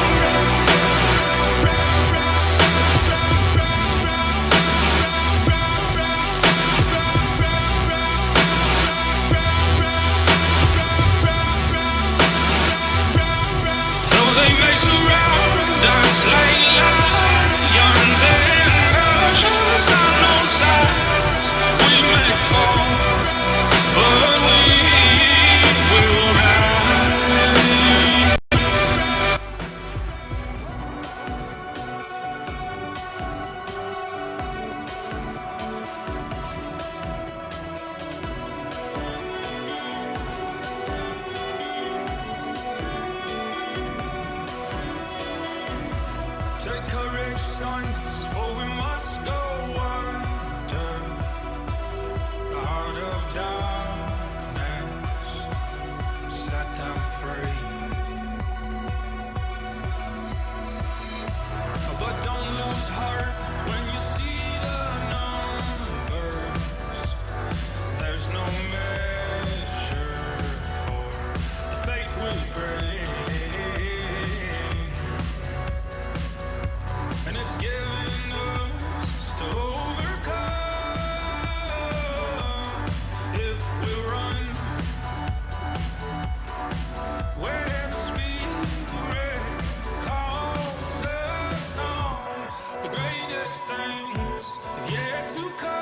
S18: things have yet to come.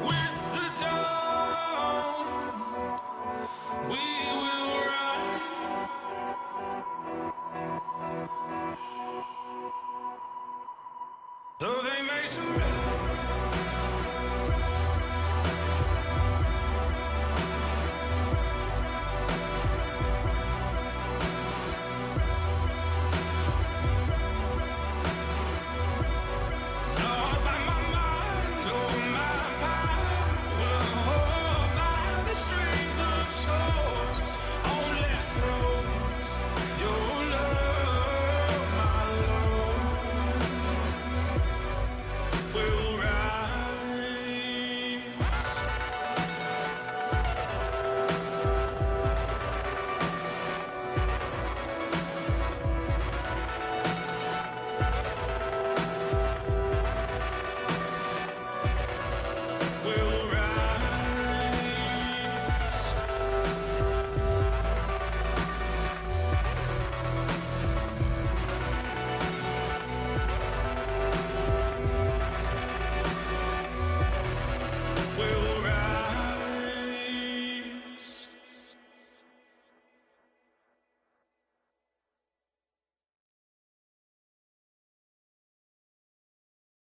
S18: With the dawn, we will rise. Though they may surround.